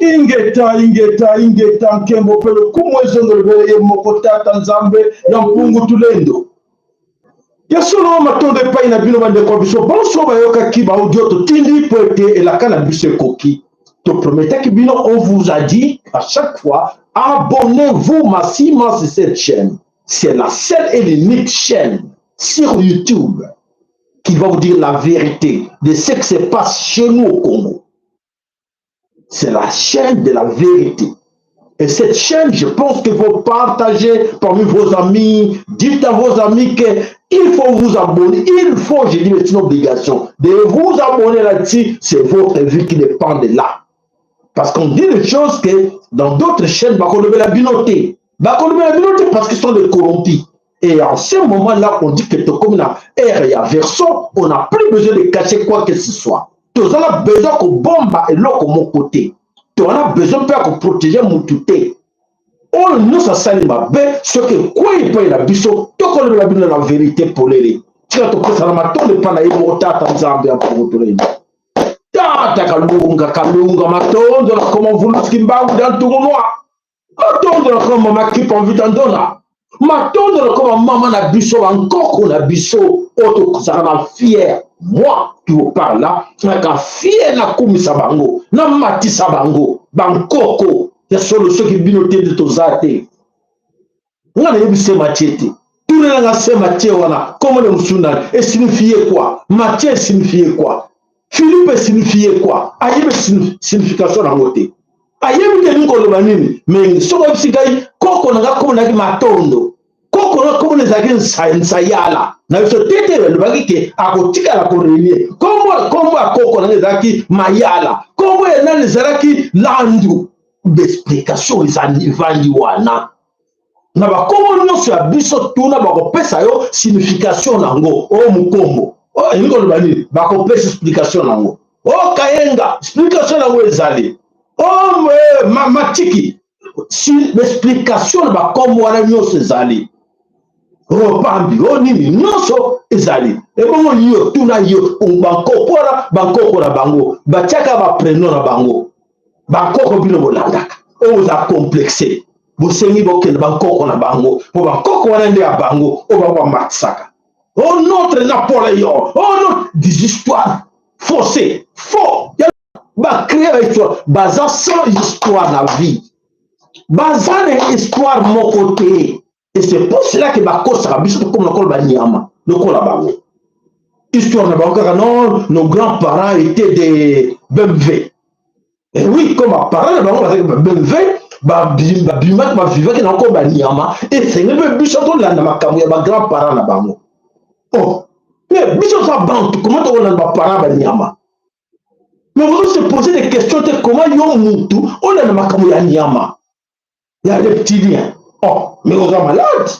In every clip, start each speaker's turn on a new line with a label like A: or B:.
A: Ingeta, ingeta, ingeta, nkembo mpe lokumu ezongelo ye moko Tata Nzambe ya mpungu tulendo. Ya solo, matondo epai na bino bandeko ya biso bonso bayokaki ba audio totindi mpo ete elaka na biso ekoki. Toprometaki bino, on vous a dit à chaque fois, abonnez-vous massivement sur cette chaîne. C'est la seule et l'unique chaîne sur YouTube qui va vous dire la vérité de ce qui se passe chez nous au Congo. C'est la chaîne de la vérité. Et cette chaîne, je pense qu'il faut partager parmi vos amis. Dites à vos amis que il faut vous abonner. Il faut, je dis, c'est une obligation de vous abonner là-dessus. C'est votre vie qui dépend de là. Parce qu'on dit des choses que dans d'autres chaînes, bakolobela bino te. Bakolobela bino te parce qu'ils sont des corrompus. Et en ce moment-là, on dit que comme na ère ya verso, on n'a plus besoin de cacher quoi que ce soit. Tozala besoin kobomba eloko moko te. Toza besoin mpe ya koprotéger mutu te. Oyo nyonso asali mabe, soki ekwei epai na biso, tokolobela bino na vérité polele. Tika topesana matondo epai na ye moko Tata Nzambe ya mpongotoleni. Tata Kalunga, Kalunga, matondo na koma mvuluski mbangu da ntungunwa. Matondo na koma mama Kipa Mvita Ndona. Matondo na koma mama na biso, bankoko na biso, oyo tozalaka na fier. Moi qui vous parle là, naka fier nakumisa bango, namatisa bango, bankoko ya solo. Soki bino te nde toza te. Nga nayebi se Matie te. Tunelanga se Matie wana, komona mosusu nani esignifie quoi? Matie esignifie quoi? Philippe esignifie quoi? Ayebi signification nango te. Ayebi te nini koloba nini. Mais soki oyebisi ngai koko na nga kombo nayaki Matondo, koko na kombo na ezalaki Nsayala na biso te te, alobaki ke akotikala korenie kombo. Kombo ya koko na nga ezalaki Mayala, kombo ya nani ezalaki Landu. Baexplication ezali evandi wana na bakombo nyonso ya biso. Tuna, bakopesa yo signification nango. Oyo mokombo oyo elingi koloba nini, bakopesa explication nango. Oyo Kayenga, explication nango ezali. Oyo Matiki, si explication na bakombo wana nyonso ezali. Oyo Pambi, oyo nini, nyonso ezali. Ebongo yo tuna yo bankoko wana, bankoko na bango batiaka baprénom na bango. Bankoko bino bolandaka, oyo oza complexe, bosengi bokende bankoko na bango, mpo bankoko wana nde ya bango oyo bango bamatisaka. Oh, notre Napoléon, oh non, des histoires faussées, faux. Bacréer bahistoire, baza sans histoire na vie, baza na histoire moko te. Et c'est pour cela que bakosaka biso, tokoma lokola banyama lokola bango. Histoire na bango kaka non, nos grands-parents étaient des BMW. Et oui, comme baparent na bango bazalaki ba BMW, babimaki, bavivaki na bango banyama. Esengeli mpe biso tolanda makambo ya bagrand parent na bango. Oh, mais biso toza bantu, comment tokolanda baparent banyama? Mais vous se poser des questions te, comment yo mutu olanda makambo ya nyama, ya reptilien? Oh, mais oza malade,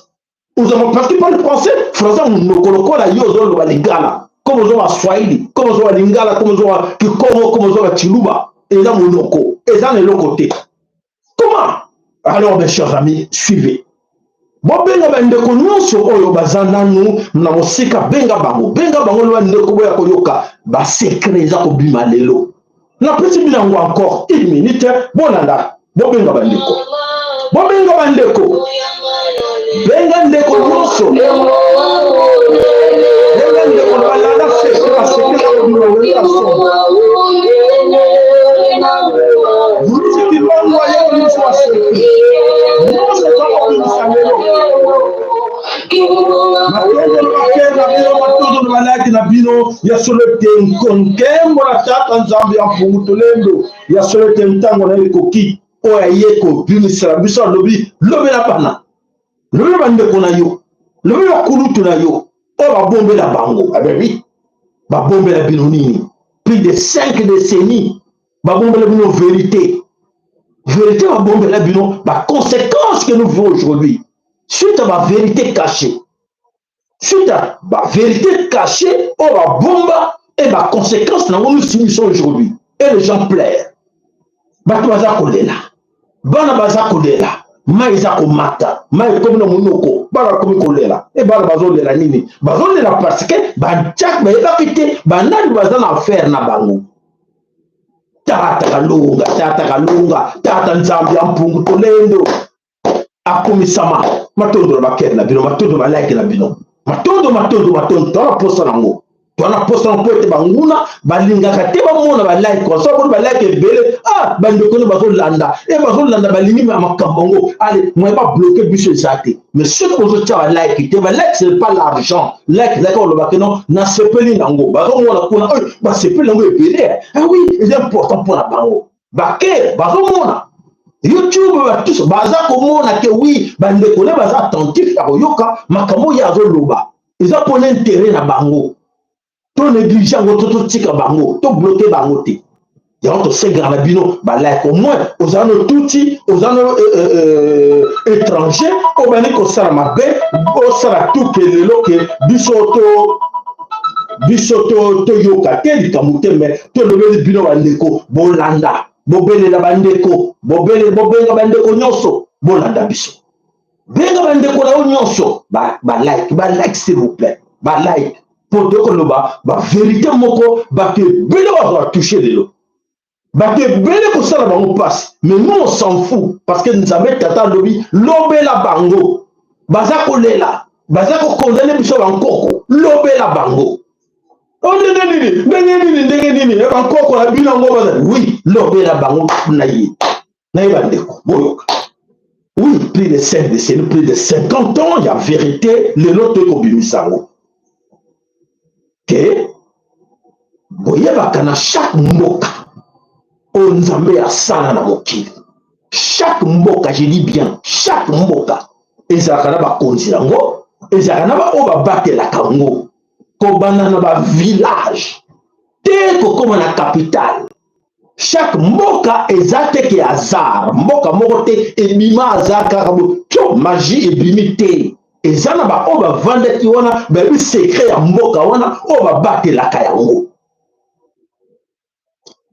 A: oza, parce que parle français, français monoko lokola yo ozoloba lingala, comme ozoba swahili, comme ozoba lingala, comme ozoba kikongo, comme ozoba chiluba, eza monoko, eza na eloko te. Comment? Alors, mes chers amis, suivez. Bobenga bandeko nyonso oyo baza nanu na mosika, benga bango, benga bango. Loba, ndeko, boya koyoka basecret eza kobima lelo. Napesi bino yango encore une minute. Bolanda, bobenga bandeko, bobenga bandeko, benga ndeko nyonso, benga ndeko, balanda secret, basecret eza kobima lelo ya somo. Mulusi Kimbangu ayebi biso basecret nyonso eza kobimisa lelo. Matondo na bakenda bino, matondo na balaki. na bino ya solo ete nkembo na Tata Nzambe ya Mpungu Tulendo, ya solo ete ntango na ye ekoki oyo aye kobimisela biso. Alobi, lobela bana, lobela bandeko na yo, lobela kulutu na yo oyo babombela bango. Abebi, babombela bino nini? Plus de 5 décennies babombela bino vérité, vérité babombela bino, baconséquence que nous vivons aujourd'hui suite à bavérité cachée, suite à bavérité cachée oyo babomba et baconséquence nango nous subissons aujourd'hui. Et les gens pleurent, bato baza kolela, bana baza kolela, mai eza komata, mai ekomi na monoko, bana bakomi kolela. E bana bazolela nini? Bazolela parce que batiak bayebaki te banani baza na affaire na bango. Tata Kalunga, Tata Kalunga, Tata Nzambe ya Mpungu Tolendo akomisama. Matondo na bakere na bino, matondo balike na bino, matondo, matondo, matondo. Towana posa nango, towana posa nango, po ete banguna balingaka te bamona balike. So bamoni balike ebele, ah, bandeko nde bazolanda, e bazolanda, balingi makambo yango. Ale moye babloquer biso eza te. Mais soki bozotia balike te, balike ce n'est pas l'argent. Like ezalaki olobaki no nasepeli nango, bazomona kuna oyo basepeli nango ebele. Ah oui, eza important mpona bango. Bakere bazomona YouTube, batuso baza komona ke oui, bandeko ne baza attentif ya koyoka makambo oyo azoloba, eza mpona intérêt na bango. To néglige yango to totika bango, to bloquer bango te. Yango tosengaka na bino balike. Au moins ozala no tuti, oza no étranger, obandi kosala mabe, osala tuke lelo ke biso to biso toyoka te likambo te. Me tolobeli bino bandeko, bolanda, bobelela bandeko, bobenga bandeko nyonso, bolanda biso. Benga bandeko na yo nyonso, balike, balike s'il vous plaît, balike, mpo tokoloba bavérité moko. Bato ebele bazwa touche lelo, bato ebele kosala bango mpasi, mais nous on s'en fout, parce que Nzambe Tata alobi, lobela bango. Baza kolela, baza kocondamner biso bankoko. Lobela bango o ndenge nini, ndenge nini, ndenge nini bankoko na bino yango baza. Oui, lobela bango na ye na ye. Bandeko, boyoka. Oui, plus de 5 décennies, plus de 50 ans ya vérité, lelo toyekobimisa yango ke boyebaka na chaque mboka oyo Nzambe asala na mokili, chaque mboka, je dis bien chaque mboka, ezalaka na bakonzi yango, ezalaka na baoyo babatelaka yango, kobanda na bavillage te kokóma na capitale. Chaque mboka eza te ke hasard. Mboka moko te ebima hasard kaka bo tio magie ebimi te. Eza na baoyo bavandaki wana, bayebi secret ya mboka wana, oyo babatelaka yango.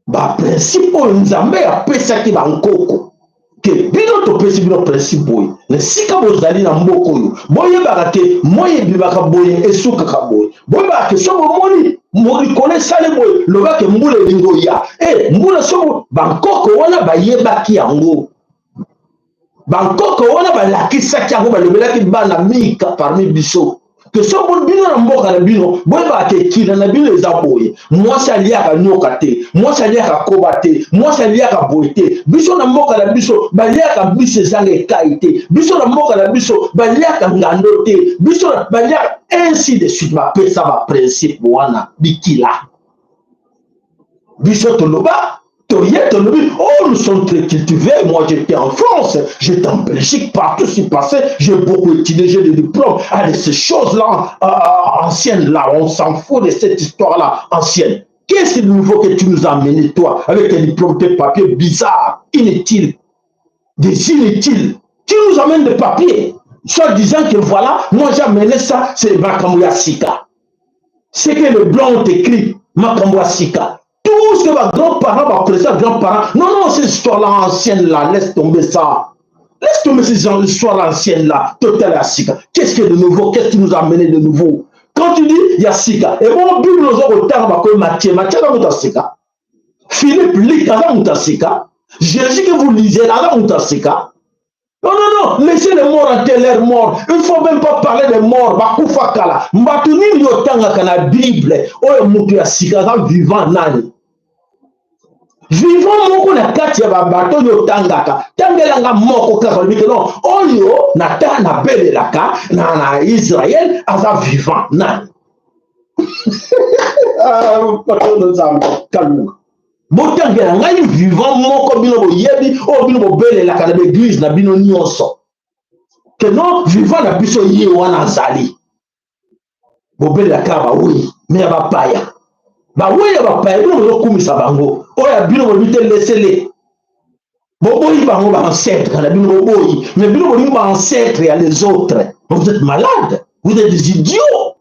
A: Baprincipe oyo Nzambe apesaki bankoko ke bino, topesi bino principe boye na esika bozali na mboka oyo, boyebaka ke moi ebimaka boye, esukaka boye. Boyebaka ke so bomoni likolo esali boye, lobake mbula elingi oya. E mbula so, bankoko wana bayebaki yango, bankoko wana balakisaki yango, balobelaki bana mika parmi biso ke so bino na mboka na bino, boyebaka ke ekila na bino eza boye. Mwasi aliaka nyoka te, mwasi aliaka koba te, mwasi aliaka boye te. Biso na mboka na biso baliaka biso ezanga ekai te, biso na mboka na biso baliaka ngando te, biso baliaka ainsi de suite. Bapesa baprincipe wana bikila. Biso toloba, toye tolobi, oh, nous sommes très cultivés. Moi, j'étais en France, j'étais en Belgique, partout suis passé, j'ai beaucoup étudié, j'ai des diplômes. Allez, ces choses là anciennes là, on s'en fout de cette histoire là ancienne. Qu'est-ce de nouveau que tu nous as amené, toi, avec tes diplômes, tes papiers bizarres, inutiles, des inutiles? Tu nous amènes des papiers soit disant que voilà, moi j'ai amené ça, c'est makambo ya sika. Ce que les blancs ont écrit, makambo ya sika, tout ce que ba grands-parents, ba président grands-parents. Non, non, ces histoires-là anciennes là, laisse tomber ça. Laisse tomber ces histoires anciennes là, total ya sika. Qu'est-ce que de nouveau? Qu'est-ce qui nous a amené de nouveau? Quand tu dis ya sika, et bon, Bible nous a retard, bakoyi Matthieu, Matthieu aza moto ya sika. Philippe Luc aza moto ya sika. Jésus que vous lisez là, aza moto ya sika. Non, non, non, laissez les morts enterrer leurs morts. Il ne faut même pas parler des morts. Bakufa kala. Mbatu nini yotangaka na Bible oyo moto ya sika aza vivant? Nani? Vivant moko na kati ya babato oyo otangaka, tangelanga moko kaka. Olobi ke non, oyo na ta nabelelaka na Israel aza vivant, nani? Ah, matondo Nzambe Kalunga. Botangela ngai vivant moko bino boyebi oyo bino bobelelaka na baeglise na bino nyonso ke non, vivant na biso ye wana azali. Bobelelaka bawei me ya bapaya, bawei ya bapaya bino bozokumisa bango, oyo ya bino bolobi te, lesele boboyi bango, baancêtre na bino boboyi, mais bino bolingi baancêtre ya les autres. Vous êtes malade, vous êtes des idiots,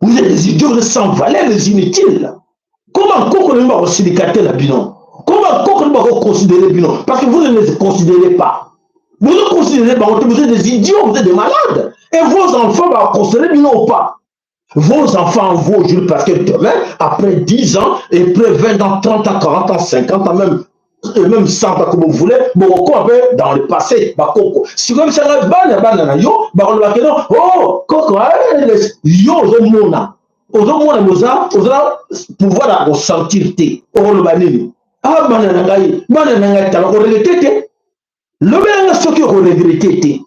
A: vous êtes des idiots, vous êtes sans valeur, les inutiles. Comment koko na bino bakosilika te na bino? Comment koko na bakoconsidérer bino? Parce que vous ne les considérez pas, vous ne considérez bango te. Vous êtes des idiots, vous êtes des malades. Et vos enfants bakoconsidérer bino ou pas? Vos enfants vont aujourd'hui, parce que demain, après 10 ans, et après 20 ans, 30 ans, 40 ans, 50 ans même, et même 100 ans, comme vous voulez, bokoko un peu dans le passé, bakoko. Si comme ça, bana bana na yo, bakoloba non, oh, koko, yo ozomona. Ozomona boza, oza pouvoir ya kosentir te. Okoloba nini? Ah, bana na ngai, bana na ngai, tala koregretter te. Lobelanga soki okoregretter te.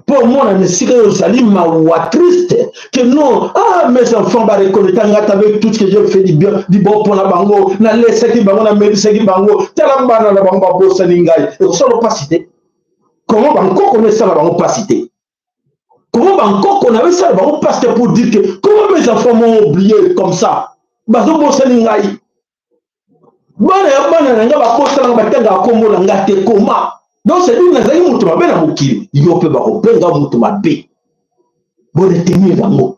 A: Mpo omona na esika oyo ozali mawa, triste que non, ah, mes enfants bareconnaître nga avec tout ce que j'ai fait du bien, du bon mpona bango, nalesaki bango, namelisaki bango, tala bana na bango babosani ngai. Ekosala mpasi te? Comment bankoko na esala bango mpasi te? Comment bankoko na esala bango mpasi te pour dire que comment mes enfants m'ont oublié comme ça, bazobosani ngai, bana ya bana na ngai babosananga, batangaka kombo na ngai te? Comment donc? C'est-à-dire nazali moto mabe na mokili. Yo mpe bakobenga moto mabe. Boretenir yango,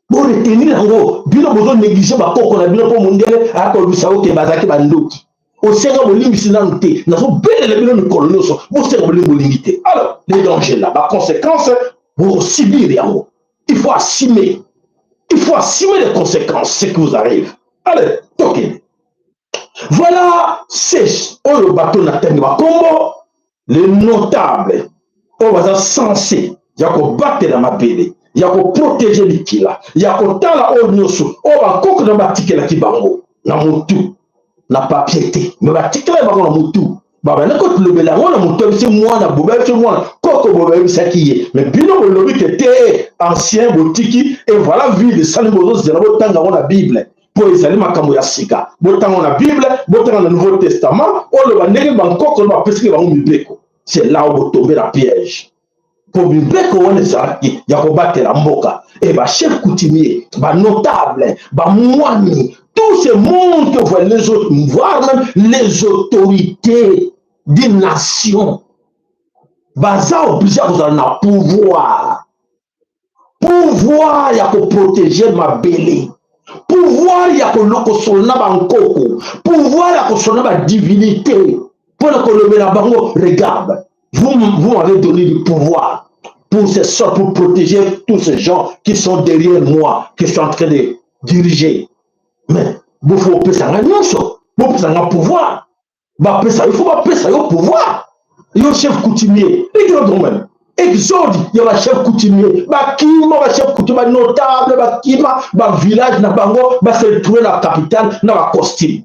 A: boretenir yango. Bino bozonégliger bakoko na bino mpo mondele akolobisa oke bazalaki bandoki. Osenga bolimbisi nanu te. Nazobelela bino mikolo nyonso, bosenga bolimbi, bolingi te. Alors les dangers là, baconséquence bokosubir yango. Il faut assumer, il faut assumer les conséquences, ce qui vous arrive. Allez, tokende. Voilà, c'est oyo bato na ntangi bakombo, les notables oyo baza censé ya kobatela mabele, ya koprotéger likila, ya kotala oyo nyonso oyo bakoko na batikelaki bango na motu, na papier te, me batikelaki bango na motu. Babanda kotolobela yango na motu, ayebisi mwana bobe, ayebisi mwana koko bobe, ayebisaki ye. Me bino bolobi ke te, ancien botiki, et voilà, vide esali. Bozozela botanga yango na Bible mpo ezali makambo ya sika. Botanga na Bible, botanga na Nouveau Testament, oloba ndenge bankoko bapesaki bango mibeko. C'est là où botombe na piège, mpo mibeko wana ezalaki ya kobatela mboka. E bachef coutumier, banotable, bamwami, tout ce monde que voient les autres, voire même les autorités d'une nation, baza obligé ya kozala na pouvoir, pouvoir ya koprotéger mabele, pouvoir ya kosolola na bankoko, pouvoir ya kosolola na badivinité mpona kolobela bango: regarde, vous, vous m'avez donné du pouvoir pour ces sortes, pour protéger tous ces gens qui sont derrière moi, que je suis en train de diriger. Mais bofo bopesanga nyonso, bopesanga pouvoir. Bapesa, il faut bapesa yo pouvoir, yo chef coutumier. Ekilo même exode ya bachef coutumier, bakima bachef coutumier, banotable bakima bavillage na bango, base retrouve na capitale na bacostume.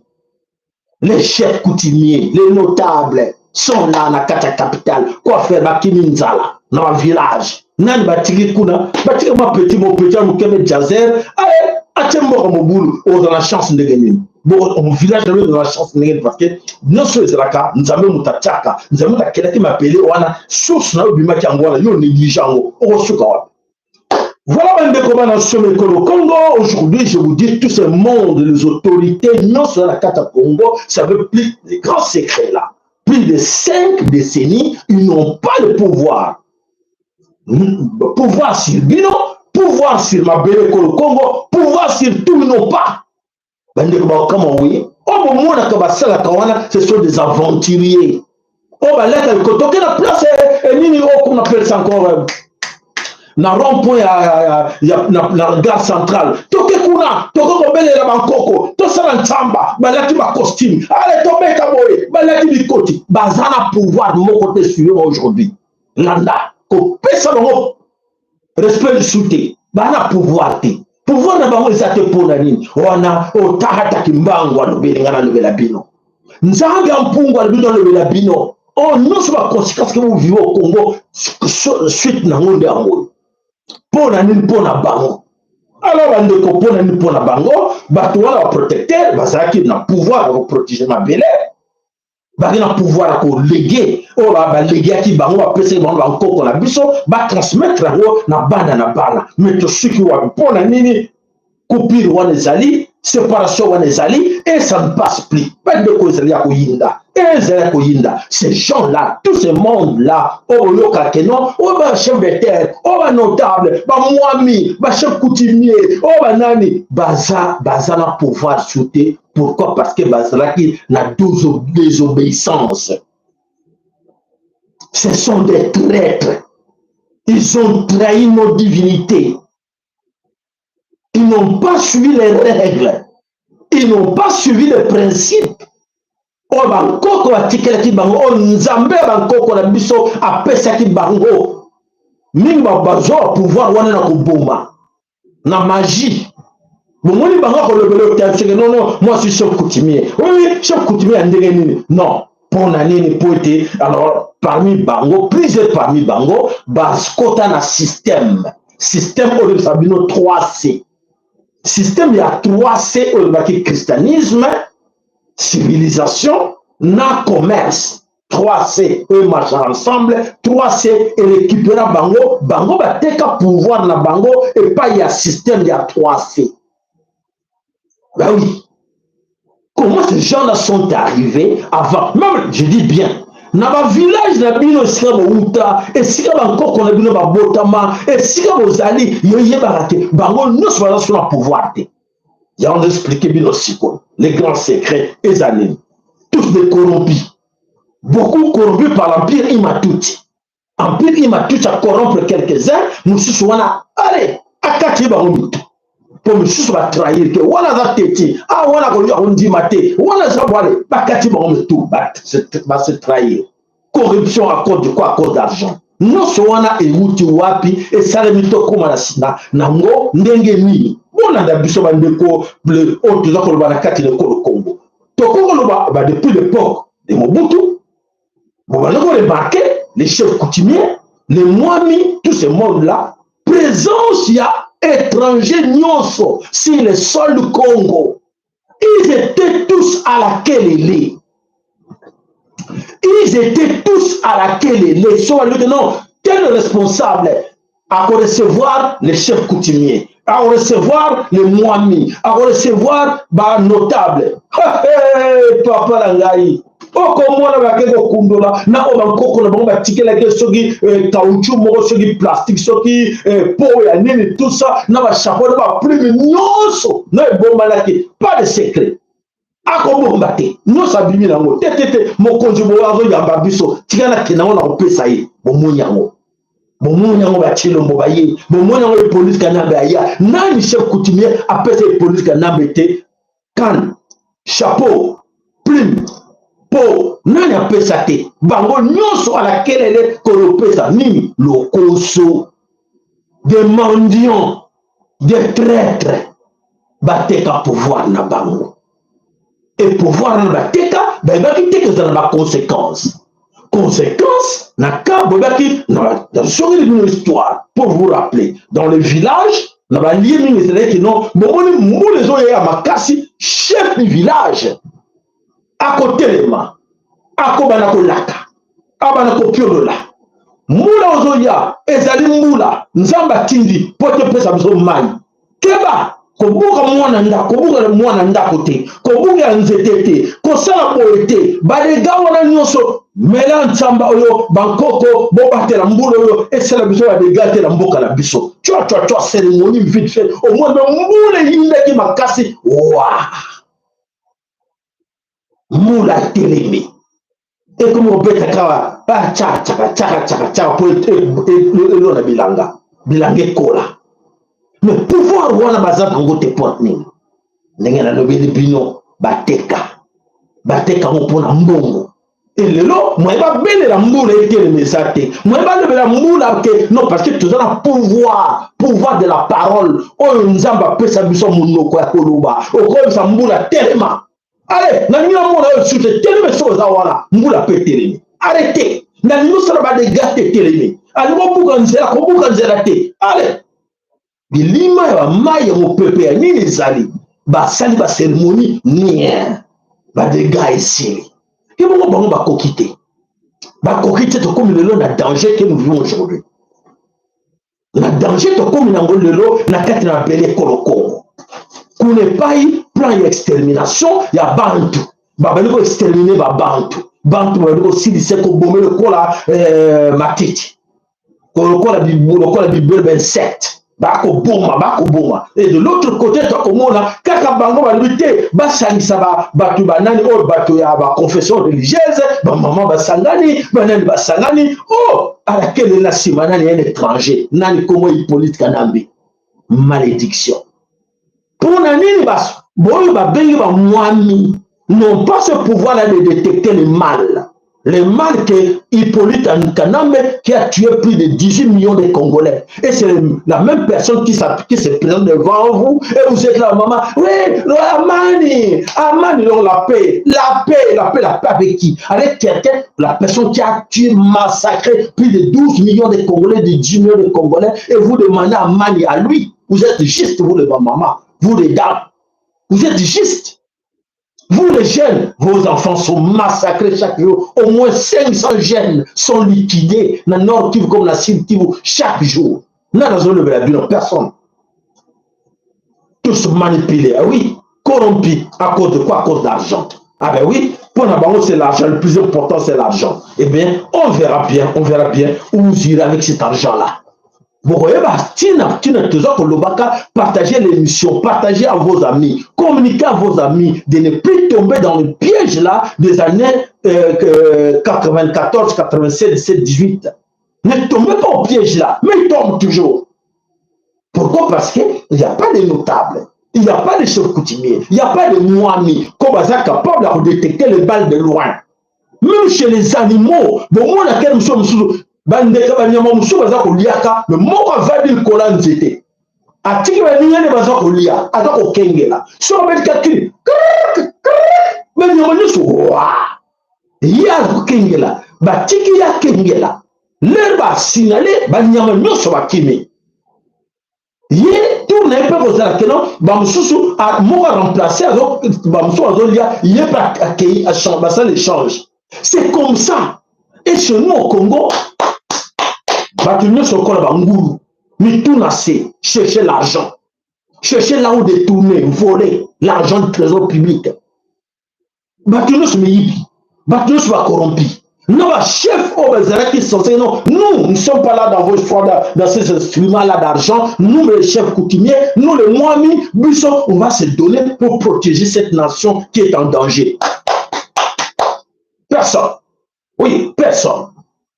A: Les chefs coutumiers, les notables sont là na kati ya capitale. Quoi faire? Bakimi nzala na bavillage. Nani batiki kuna? Batiki mwa petit, mo petit ya mokeme jazer aye atie mboka mobulu. Ozala na chance ndenge nini? Bon, village na bino ozala chance ndenge nini? Parce que nyonso ezalaka Nzambe moto atiaka, Nzambe moto akelaki mapele wana, source na yo obimaki yango wana. Yo néglige yango, okosuka wapi? Voilà, bandeko bana Somekolo Congo. Aujourd'hui, je vous dis, tout ce monde, les autorités, nyonso na kati ya Congo, ça veut plus des grands secrets là. Plus de 5 décennies, ils n'ont pas le pouvoir. Pouvoir sur bino, pouvoir sur mabele ekolo Congo, pouvoir sur tout, ils n'ont pas. Bandeko bakama oye, oyo bomonaka basalaka wana, ce sont des aventuriers. Oyo baleka kotoke na place nini oyo qu'on appelle ça encore, na rond point ya na gare centrale, toke kuna, toke kobelela bankoko, tosala ntsamba, balati bacostume, ale tobeta boye, balati bikoti, baza na pouvoir moko te. Suivez aujourd'hui, landa kopesa bango respect lisusu te. Baza na pouvoir te, pouvoir na bango eza te. Mpona nini wana? Otakataki mbango alobeli ngai, nalobela bino. Nzambe ya mpungu alobi, nalobela bino. Oyo nyonso baconséquence ke bovivre au Congo, suite nango nde yango. Mpo na nini? Mpo na bango. Alors bandeko, mpo na nini? Mpo na bango bato wana baprotecteur bazalaki na pouvoir ya koprotege mabele, bazalaki na pouvoir ya kolege oyo balegeaki bango, bapesaki bango bankoko na biso, batransmettre yango na bana na bana. Me tosuki wapi? Mpo na nini coupure wana ezali, séparation wana ezali, et ça ne passe plus? Bandeko, ezali ya koyinda, ezali ya koyinda. Ces gens là, tout ce monde là oyo boyoka ke non, oyo bachef de terre, oyo banotable, bamwami, bachef coutumier, oyo banani, baza na pouvoir su te. Pourquoi? Parce que bazalaki na désobéissance. Ce sont des traîtres, ils ont trahi nos divinités. Ils n'ont pas suivi les règles. Ils n'ont pas suivi les principes. Oyo bankoko batikelaki bango, oyo Nzambe ya bankoko na biso apesaki bango. Mingi bazwa pouvoir wana na koboma, na magie. Bomoni bango akolobela otanseke: non, non, moi suis chef coutumier. Oui, chef coutumier ya ndenge nini? Non, mpo na nini? Mpo ete alors parmi bango, plusieurs parmi bango bakota na système oyo elobisa bino 3C, système ya 3C oyo elobaki christianisme, civilisation na commerce. 3C oyo marche ensemble. 3C erécupéra bango, bango bateka pouvoir na bango epai ya système ya 3C. Ben oui, comment ces gens-là sont arrivés avant même, je dis bien, na bavillage na bino, esika bouta, esika bankoko na bino babotama, esika bozali, yoyebaka te bango nyonso baza so na pouvoir te. Yango expliquer bino sikoyo les grands secrets eza nini. Tous des corrompus, beaucoup corrompus par l'empire Hima-Tutsi. Empire Hima-Tutsi a corrompre quelques-uns. Mosusu wana ale akati ye bango mitu, mpo misusu batrahir ke wana aza teti a wana akondima te, wana aza bwale, bakati bango mitu, base trahir. Corruption à cause de quoi? À cause d'argent. Nyonso wana ewuti wapi? Esalemi tokóma na nango ndenge nini? Bolanda biso, bandeko, oyo toza koloba na kati na ekolo Congo. Tokoki koloba ba depuis l'époque de Mobutu, bobanda koremarquer les chefs coutumiers, les mwami, tout ce monde là, présence ya étranger nyonso sur le sol du Congo, ils étaient tous à la kelele, ils étaient tous à la kelele. So balobi non, tel responsable akorecevoir les chefs coutumiers, akorecevoir les mwami, akorecevoir banotable. Papa na ngai, okomona bake kokundola na oyo bankoko na bango batikelaki, soki caoutchouc moko, soki plastique, soki po ya nini, tout ça, na bachapeau, na baplume nyonso na ebombanaki. Pas de secret, akobomba te, nyonso abimi nango te. Te te, mokonzi boyo azoyamba biso, tika nakende yango na kopesa ye. Bomoni yango, bomoni yango, bachilombo baye, bomoni yango, Hippolyte Kanambe aya. Nani chef coutumier apesa Hippolyte Kanambe te canne, chapeau, plume? Po nani apesa te? Bango nyonso alakelele kolopesa nini? Lokoso, des mendiants, des traîtres. Bateka pouvoir na bango. E pouvoir wana bateka, bayebaki te kozala na baconséquence. Conséquence na ka boyebaki nazongeli bino histoire pour vous rappeler. Dans le village, na balie mingi, ezalaki non, bomoni mbula ezoyeya makasi, chef du village akotelema, akobanda kolaka, abanda kopiolola: mbula ozoya ezali mbula Nzambe atindi mpo topesa biso mai. Keba kobuka mwana ndako, kobuka mwana ndako te, kobuka nzete te, kosala boye te, badega wana nyonso, mela ntsamba oyo bankoko bobatela mbula oyo esala biso badega te na mboka na biso. Cwa cwa cwa, cérémonie vite fait. Omoni mbula eyindaki makasi wa, mbula etelemi, ekomi kobeta kaka bacakacaka cakacaka caka mpo elona bilanga, bilanga ekola. Mais pouvoir wana baza nango te. Mpo nini? Ndenge nalobeli bino, bateka, bateka yango mpona mbongo. Elelo moye babelela mbula etelema eza te, moye balobela mbula ke non, parce que toza na pouvoir, pouvoir de la parole oyo Nzambe apesa biso, monoko ya koloba. Okoyebisa mbula: telema, ale nalingi namona oyo susu te, teleme. Soki oza wana, mbula mpe etelemi. Arrête, nalingi osala badega te, telemi. Alingi obuka nzela, kobuka nzela te, ale. Bilima ya bamai ya mopepe ya nini ezali, basali ba cérémonie nien, ba dégâts esili. Ebongo bango bakoki te, bakoki te. Tokomi lelo na danger que nous vivons aujourd'hui, na danger tokomi nango lelo na kati na mabele ekolo Kongo. Kuna epai plan ya extermination ya bantu, babali koexterminer babantu, bantu babali kosilisa, kobome lokola matiti, lokola bibele, bainsecte, bakoboma, bakoboma. Et de l'autre côté, tokomona kaka bango balobi te basangisa bato banani oyo, bato ya baconfession religieuse, bamama basangani, banani basangani. Oh, alakele na nsima nani? Un étranger nani? Kombo Hippolyte Kanambe. Malédiction. Mpona nini boyo babengi bamwami n'ont pas ce pouvoir là de détecter le mal, le mal que Hippolyte Kanambe qui a tué plus de 18 millions de Congolais? Et c'est la même personne qui se présente devant vous et vous êtes là, maman. Oui, Amani, Amani, donc la paix, la paix, la paix, la paix avec qui? Avec quelqu'un, la personne qui a tué, massacré plus de 12 millions de Congolais, de 10 millions de Congolais, et vous demandez Amani à lui. Vous êtes juste, vous les mamans, vous les dames. Vous êtes juste. Vous les jeunes, vos enfants sont massacrés chaque jour. Au moins 500 jeunes sont liquidés dans le Nord Kivu comme la Sud Kivu chaque jour. Non, dans la personne. Tous manipulés, ah oui, corrompus. À cause de quoi? À cause d'argent. Ah ben oui, pour la c'est l'argent. Le plus important, c'est l'argent. Eh bien, on verra bien, on verra bien où vous irez avec cet argent-là. Bokoyeba ntina ntina toza kolobaka. Partagez l'émission, partagez à vos amis, communiquez à vos amis de ne plus tomber dans le piège là des années 94, 87, 17, 18. Ne tombez pas au piège là, mais ils tombent toujours. Pourquoi? Parce qu'il n'y a pas de notables, il n'y a pas de chef coutumier, il n'y a pas de mwami comme baza capable de détecter les balles de loin. Même chez les animaux, bomona kele mosusu mosusu, bandeka banyama mosusu baza koliaka, mais moko avandi likolo ya nzete, atiki baninga nde baza kolia, aza kokengela. Soki abetika cri, banyama nyonso wa ye akokengela, batiki ye akengela. L'heure basignale, banyama nyonso bakimi. Ye tour na ye mpe kozala keno bamosusu moko aremplace, bamosusu azolia, ye mpe akei, basala échange. C'est comme ça. Et chez nous au Congo, bato nyonso lokola bangulu, mitu na se, chercher l'argent, chercher là où détourner, voler l'argent du trésor public. Bato nyonso miyibi, bato nyonso bacorrompi na bachef oyo bazalaki censé: non, nous ne sommes pas là dans vos choix, dans ces instruments là d'argent. Nous les chefs coutumiers, nous les mwami, biso on va se donner pour protéger cette nation qui est en danger. Personne, oui, personne.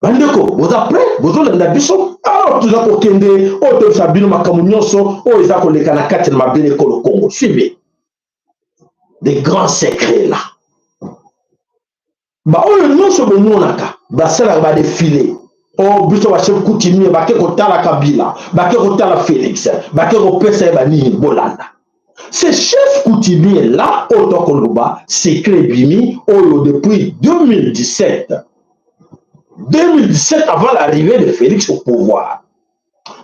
A: Bandeko, boza prêt? Bozolanda biso? Alors toza kokende oyo toyebisa bino makambo nyonso oyo eza koleka na kati na mabele ekolo Congo. Suivez des grands secrets là. Baoyo nyonso bomonaka basalaka badéfilé o biso bachef coutumier, bake kotala Kabila, bake kotala Félix, bake kopesa ye banini. Bolanda ces chefs coutumiers là oyo tokoloba secret ebimi oyo depuis 2017, 2017, avant l'arrivée de Félix au pouvoir.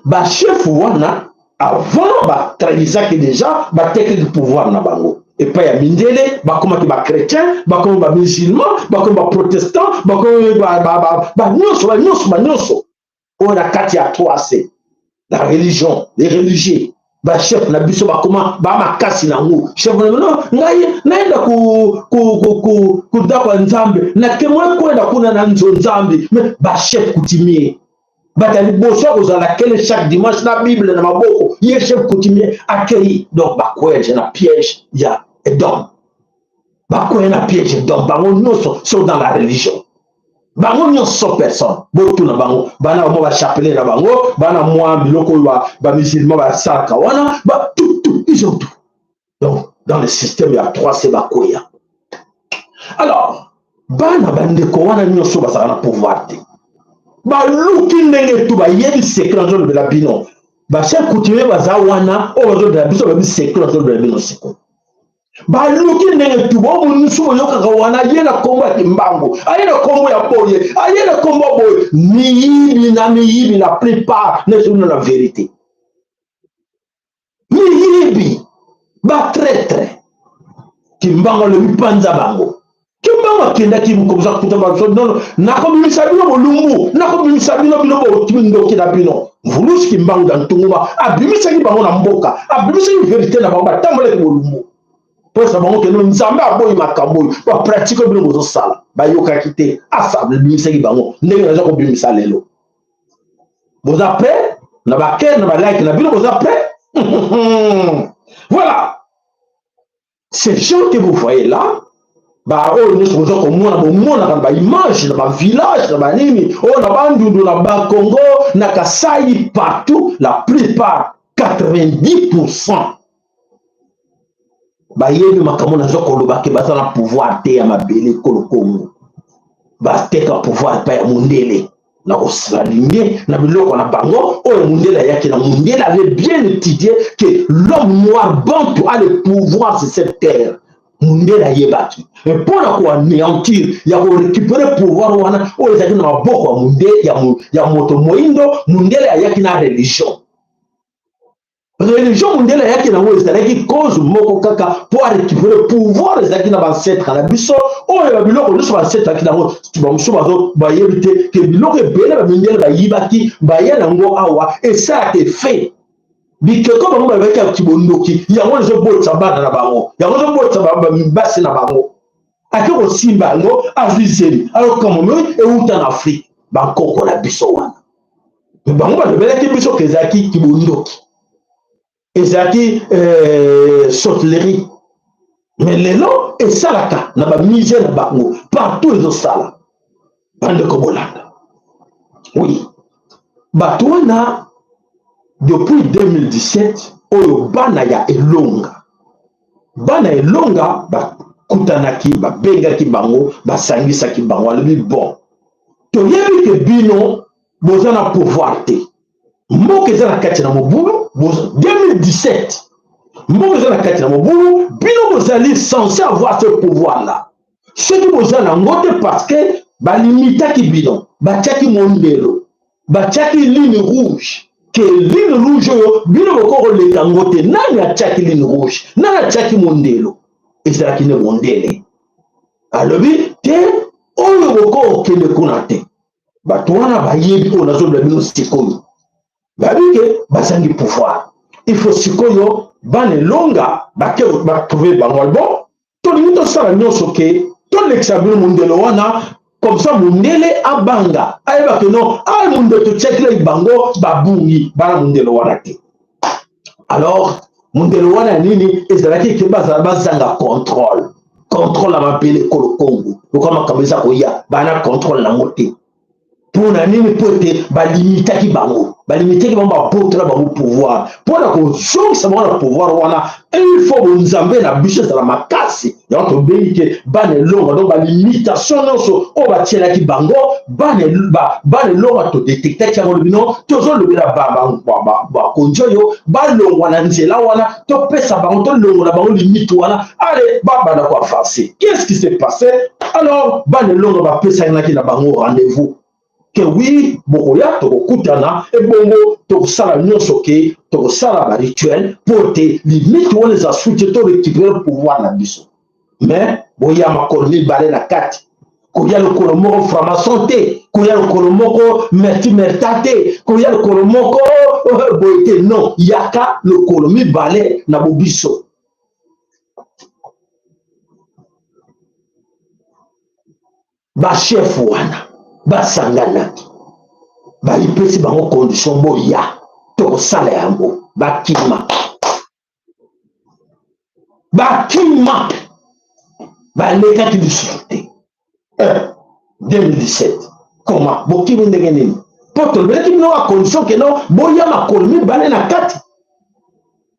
A: Bachef wana avant batrahisaki déjà, batekaki pouvoir na bango epai ya mindele, bakomaki bachrétien, bakomi bamusulman, bakomi baprotestant, bakomi banyonso, banyonso, banyonso oyo na kati ya 3C, la religion, les religieux. Bachef na biso bakoma bamakasi nango. Chef na no ngai nayenda kundako ya Nzambe, nakemoi kwenda kuna na nzo Nzambe. Mais bachef coutumier, bato ya liboso ya kozala kele chaque dimanche na Bible na maboko, ye chef coutumier akei. Donc bakwege na piège ya Edom, bakweye na piège Edom. Bango nyonso sont dans la religion, bango nyonso personne. Botuna bango, bana mwa bachapelet na bango, bana mwa biloko oyo bamusulman basalaka wana, tout, tout, ils ont tout. Donc dans le système ya 3C bakweya. Alors bana bandeko wana nyonso bazalaka na pouvoir te, baluki ndenge tu bayebi secret. Nazolobela bino, bachef coutumier baza wana oyo bazolobela biso, bayebi secret. Nazolobela bino sikoyo, baluki ndenge tu bomonusu boyokaka wana, aye na nkombo ya Kimbangu, aye na nkombo ya boye, aye na nkombo ya boye. Miyibi na miyibi, la plupart nezoluna na vérité. Miyibi, ba traitre. Kimbangu alobi panza bango. Kimbangu akendaki mokonzi akuta banso nono, nakobimisa bino bolumbu, nakobimisa bino bino ndoki na bino. Mvuluzi Kimbangu da Ntunguma abimisaki bango na mboka, abimisaki verite na bango, batambolaki bolumbu. Mpo bango kende Nzambe aboyi makambo oyo, ba pratique bino bozosala, bayokaki te, asa abimisaki bango ndenge naza kobimisa lelo. Boza prêt na ba cœur na ba like na bino, boza prêt? Voilà. Ces gens que vous voyez là, ba oyo nyonso boza komona, bomonaka na ba image na ba village na banini oyo na Bandundu, na Bakongo, na Kasai, partout, la plupart 90% bayebi makambo naza koloba ke baza na pouvoir te ya mabele ekolo Kongo. Bateka pouvoir epai ya mondele na kosalinye na biloko na bango oyo mondele ayaki na. Mondele avait bien étudié que l'homme noir bantu a le pouvoir sur cette terre. Mondele ayebaki mpo na koanéantir ya korécupérer pouvoir wana oyo ezalaki na maboko ya mondele, ya moto moyindo. Mondele ayaki na religion. Religion mondele ayaki nango ezalaki cause moko kaka mpo arécupérer pouvoir ezalaki na baancêtre na biso, oyo babiloko nyonso baancêtre ayaki nango. Bamosusu bazo bayebi te ke biloko ebele bamindele bayibaki, baya nango awa, esalaka effet. Bikeko bango balobaki ya kibondoki, yango ezobotisa bana na bango, yango ezobotisa basi na bango. Ake kosimba yango, azwi zemi, ayokamamo euta na Afrique, bankoko na biso wana. Bango balobelaki biso ke ezalaki kibondoki, ezalaki sorcellerie, mais lelo esalaka na bamusée na bango partout, ezosala. Bandeko bolanda, oui, bato wana depuis 2017 oyo bana ya elonga, bana elonga bakutanaki, babengaki bango, basangisaki bango. Alobi: bon, toyebi ke bino boza na pouvoir te, mboka eza na kati na mobulu. 2017, mboka eza na kati na mobulu, bino bozali censé avoir ce pouvoir là. Soki boza nango te, parce que balimitaki bino, batiaki mondelo, batiaki ligne rouge, ke ligne rouge oyo bino bokoki koleka yango te. Nani atiaki ligne rouge? Nani atiaki mondelo? Ezalaki nde mondele. Alobi te oyo bokoki kokende kuna te. Bato wana bayebi oyo nazoloba bino sikoyo, bayebi ke bazangi pouvoir. Il faut sikoyo bana elonga bake batrouve bango. Bon, tolingi tosala nyonso ke tolekisa bino mondelo wana, comme ça mondele abanga, ayeba ke non, ay mondelo totiakilaki bango, babungi bana mondelo wana te. Alors mondelo wana ya nini? Ezalaki ke bazala bazanga contrôle, contrôle ya mabele ekolo Kongo. Lokola makambo eza koya, bana contrôle nango te. Mpona nini? Mpo ete balimitaki bango, balimitaki bango, babotola bango pouvoir. Mpona kozongisa bango na pouvoir wana, il faut bonzambe na biso ezala makasi. Yango tobengi ke bana elonga. Donc balimitation nyonso oyo batielaki bango, bana elonga todétectaki yango. Lobi no, tozolobela bakonzi oyo balongwa na nzela wana, topesa bango, tolongola bango limite wana, ale babanda koavancer. Qu'est-ce qui s'est passé alors? Bana elonga bapesanaki na bango rendez-vous ke oui, bokoya, tokokutana, ebongo tokosala nyonso ke tokosala barituel mpo te limite wana eza suti, to récupérer pouvoir na biso. Mais boya makolo mibale na kati, koya lokolo moko franc-maçon te, koya lokolo moko merti merta te, koya lokolo moko boye te. Non, yaka lokolo mibale na bobiso. Bachef wana basanganaki, bayipesi bango condition: boya, tokosala yango. Bakima, bakima, balekaki lisusu te. 2017, comment bokimi? Ndenge nini? Mpo tolobelaki bino ba condition ke no, boya makolo mibale na kati,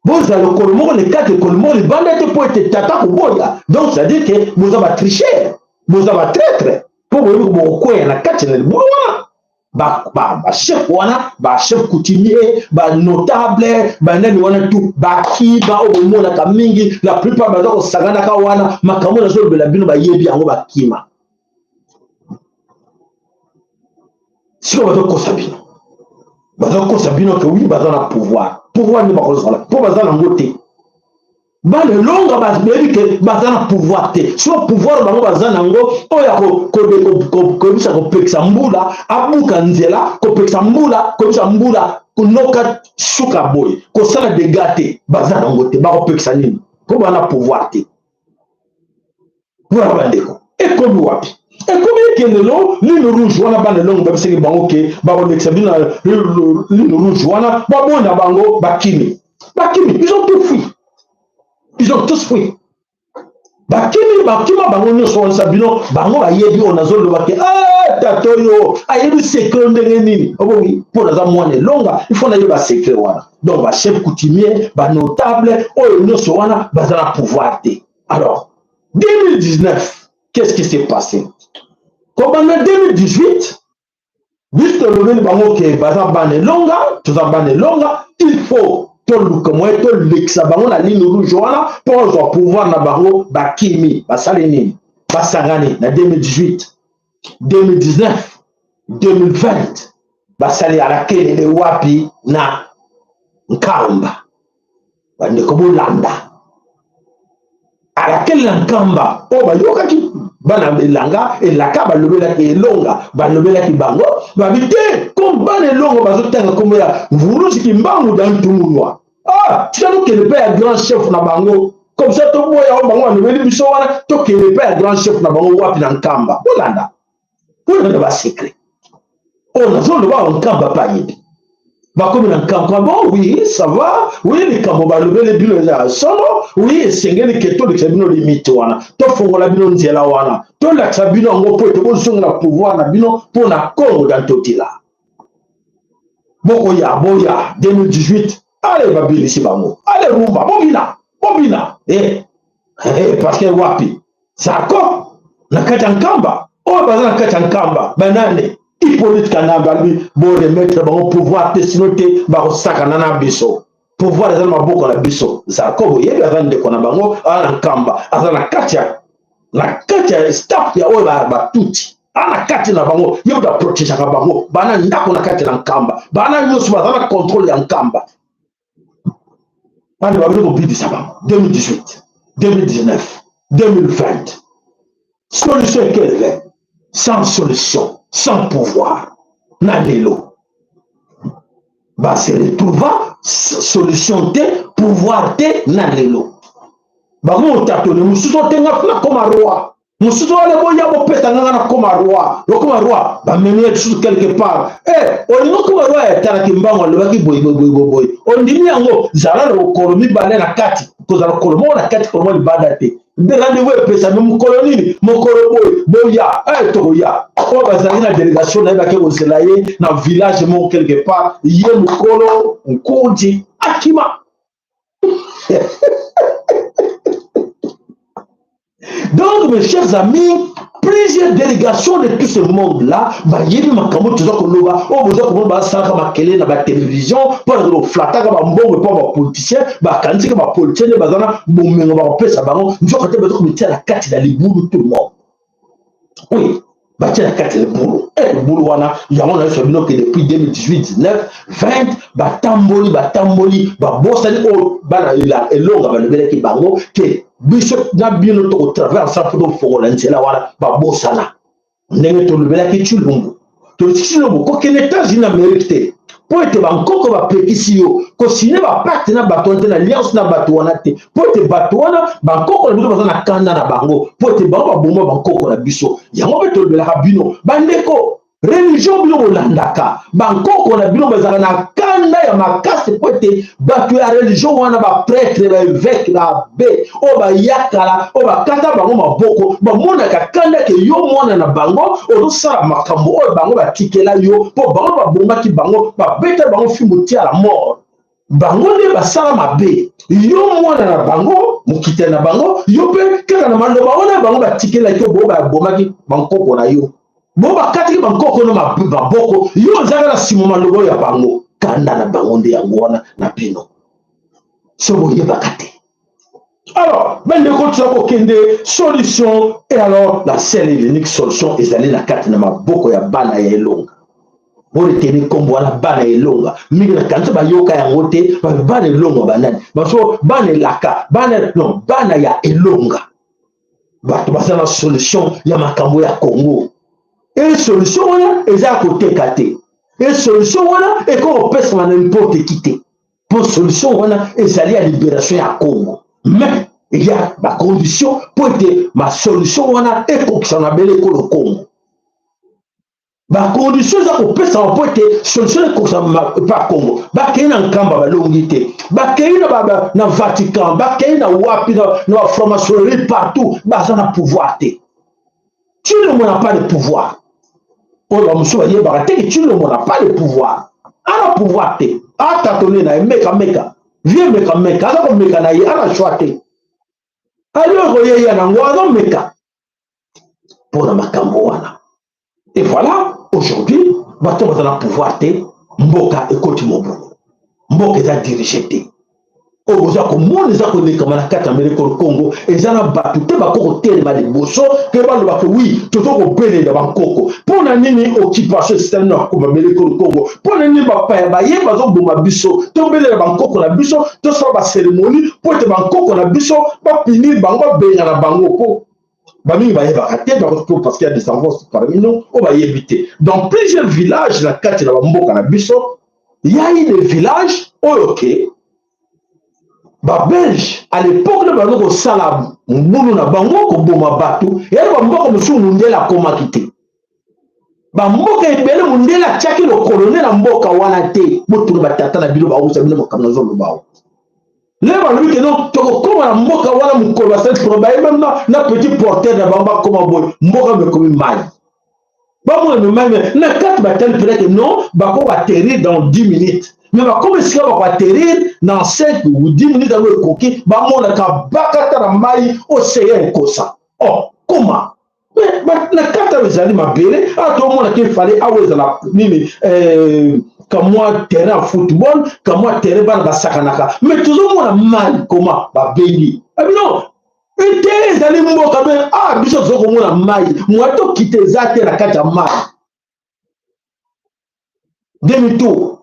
A: bozala lokolo moko na kati, lokolo moko libanda te, mpo ete tata koboya. Donc c'est à dire ke boza batricheur, boza batraître, mpo boyebi bokokweya na kati na libulu wana. Bachef wana, bachef coutumier, banotable, banani wana tu bakiba oyo bomonaka mingi, la plupart baza kosanganaka wana. Makambo nazolobela bino, bayebi yango, bakima. Sikoyo bazokosa bino, bazokosa bino ke oui, baza na pouvoir. Pouvoir nde bakozala mpo baza nango te. Bana elonga bayebi ke baza na pouvoir te. So pouvoir bango baza nango oyo ya koyebisa kopekisa mbula abuka nzela, kopekisa mbula, koyebisa mbula konoka suka boye, kosala dega te, baza nango te. Bakopekisa nini mpo bana pouvoir te? Wana bandeko, ekomi wapi? Ekomi ekelelo ligne rouge wana. Bana elongo babisaki bango ke bakolekisa bino na ligne rouge wana, baboyi na bango, bakimi, bakimi. Ils ont tout fui, ils ont tous fui, bakimi, bakima bango nyonso. Wanisa bino, bango bayebi oyo nazoloba ke ah, tata oyo ayebi secret ndenge nini. Obongi mpo naza mwana elonga, il faut nayeba secret wana. Donc bachef coutumier, banotable oyo nyonso wana baza na pouvoir te. Alors 2019, qu'est-ce qui s'est passé? Kobanda 2018, biso tolobeli bango ke baza bana elonga, toza bana elonga, il faut toluka moye tolekisa bango na ligne rouge wana mpo kozwa pouvoir na bango. Bakimi, basali nini? Basangani na 2018, 2019, 2020, basali alakelele wapi? Na Nkamba. Bandeko, bolanda alakeli na Nkamba oyo bayokaki bana elanga elaka balobelaki elonga, balobelaki bango babi te. Comme bana elonga bazotanga nkombo ya Mvuluzi Kimbangu da Ntungunwa, ah, tika tokende mpe ya grand chef na bango. Comme ça toboya oyo bango balobeli biso wana, tokende mpe ya grand chef na bango wapi? Na Nkamba. Bolanda, bolanda basecret oyo nazoloba. Nkamba mpe ayebi, bakomi na Nkamba. Bon, oui, ça va, oui, likambo balobeli bino eza ya solo. Oui, esengeli ke tolekisa bino limite wana, tofongola bino nzela wana, tolakisa bino yango mpo ete bozongela pouvoir na bino mpo na Kongo da Ntotila. Bokoya, boya 2018. Ale, babilisi bango, ale rumba, bobina, bobina. Eh, eh, parce que wapi Zarko na kati ya Nkamba? Oyo baza na kati ya Nkamba banane? Hippolyte Kanambe alobi boremettre bango pouvoir te, sino te bakosakana na biso. Pouvoir eza na maboko na biso. Zarko, boyebi, aza ndeko na bango, aza na Nkamba, aza na kati ya staff ya oyo batuti, aza na kati na bango. Ye moto aprotegeaka bango. Bana ndako na kati na Nkamba, bana nyonso baza na contrôle ya Nkamba. Bana babili kobidisa bango 2018, 2019, 2020. Solution ekeleve, sans solution, sans pouvoir. Na lelo base retrouva solution te, pouvoir te. Na lelo bango motatoli mosusu otenga nakoma roi, mosusu wana boya bopesa nganga nakoma roi, okoma roi, bamemi ye lisusu quelque part. Eh, olingi okoma roi? Etalaki mbango, alobaki boye boye boye boye, ondimi yango, zala na lokolo mibale na kati, kozala lokolo moko na kati, lokolo moko libanda te. Rendez-vous epesami mokolo nini? Mokolo boye, boya. Eh, tokoya. Oyo bazalaki na délégation nayebaki kozela ye na village moko quelque part. Ye mokolo nkundi akima. Donc, mes chers amis, plusieurs délégations de tout ce monde-là, bayebi makambo toza koloba. Oyo boza komona basalaka makelele na batélévision mpona koflataka bambongo mpo bapoliticien, bakanisika bapoliticien nde baza na bomengo bakopesa bango. Nzoka te, baza komitia na kati na libulu. Tout le monde, oui, batia na kati ya libulu. E libulu wana yango nayoso bino ke depuis 2018, 19, 20, batamboli, batamboli, babosani oyo bana elonga balobelaki bango ke biso na bino tokotravaille ensemble mpo tofongola nzela wana. Babosana ndenge tolobelaki Tshilumbu. Tshilumbu kokende États-Unis Amérique te mpo ete bankoko bapekisi yo kosigner bapacte na bato wana te, na alliance na bato wana te, mpo ete bato wana, bankoko na biso baza na kanda na bango, mpo ete bango baboma bankoko na biso. Yango mpe tolobelaka bino bandeko, religion bino bolandaka, bankoko na bino bazalaka na kanda ya makasi, mpo ete bato ya religion wana, baprêtre, baévêque, baabbé oyo bayakala, oyo bakata bango maboko, bamonaka kanda ke yo mwana na bango ozosala makambo oyo bango batikela yo, mpo bango babomaki bango, babeta bango fimbu tia la mort. Bango nde basala mabe. Yo mwana na bango, mokiteli na bango, yo mpe kaka na maloba wana bango batikelaki yo, bo babomaki bankoko na yo, bo bakataki bankoko no maboko, yo ozalaka na nsima maloba oyo ya bango. Kanda na bango nde yango wana na bino, so boyebaka te. Alors bandeko, toza kokende solution. Et alors, la seule et l'unique solution ezali na kati na maboko ya bana ya elonga. Boreteni nkombo wana, bana elonga. Mingi na kanisa bayoka yango te. Bana elonga banani? Baso bana elaka, bana non, bana ya elonga. Bato baza na solution ya makambo ya Congo. E solution wana eza ya koteka te. E solution wana ekoki kopesama na n'importe qui te, mpo solution wana ezali ya liberation ya Congo. Mais ya bacondition mpo ete masolution wana ekokisa na bele ekolo Congo. Bacondition eza kopesama mpo ete solution ekokisama epa Congo. Bakei na Nkamba, balongi te. Bakei na Vatican, bakei na wapi, na bafranc-maçonnerie, partout baza na pouvoir te. Tshilombo n'a pas de pouvoir. Oyo bamosusu bayebaka te ke Tshilombo n'a pas de pouvoir, ana pouvoir te. Atatone na ye, meka meka vie, meka meka, aza komeka na ye, ana choix te. Ali okoyeya nango, azomeka mpona makambo wana. Et voilà, aujourd'hui bato baza na pouvoir te, mboka ekoti mobulu, mboka eza dirigé te. Oyo boza komona eza kolekama na kati ya melekolo Congo, eza na bato te bako kotelema liboso mpe balobaka: "Oui, toza kobelela bankoko." Mpo na nini occupation esitali na melekolo Congo? Mpo na nini bapaya baye bazoboma biso? Tobelela bankoko na biso, tosala bacérémonie mpo ete bankoko na biso bapunir bango, babengana bango. Mpo bamingi bayebaka te, parce qu'il y a des enfants parmi nous oyo bayebi te. Dans plusieurs villages na kati na bamboka na biso, ya eu des villages oyo ke Babelge à l'époque nde bazo kosala mbulu na bango, koboma bato. Eyali bamboka mosusu mundele akomaki te. Bamboka ebele mundele atiaki lokolo nde na mboka wana te. Botuna batata na bino, bausa bino makambo nazoloba o. Nde balobi ke non, tokokóma na mboka wana mokolo basali pro baye même na petit porteur na bango, bakóma boye, mboka mekomi mai, bamona me mai. Me na kati batali peut-être non, bako atterrir dans 10 minutes, mais bakomi esika bako atterrir dans 5 ou 10 minutes, yango ekoki, bamonaka bakata na mai, océan ekosa. Oh, comment? Na kati awa ezali mabele, awa tomonaka efale awa ezala nini, kamwa terrain ya football, kamwa terrain bana basakanaka, mais tozomona mai. Koma babengi abino ete ezali mboka mpe ah, biso tozokomona mai, mwa tokita eza te na kati ya mai. Demi tour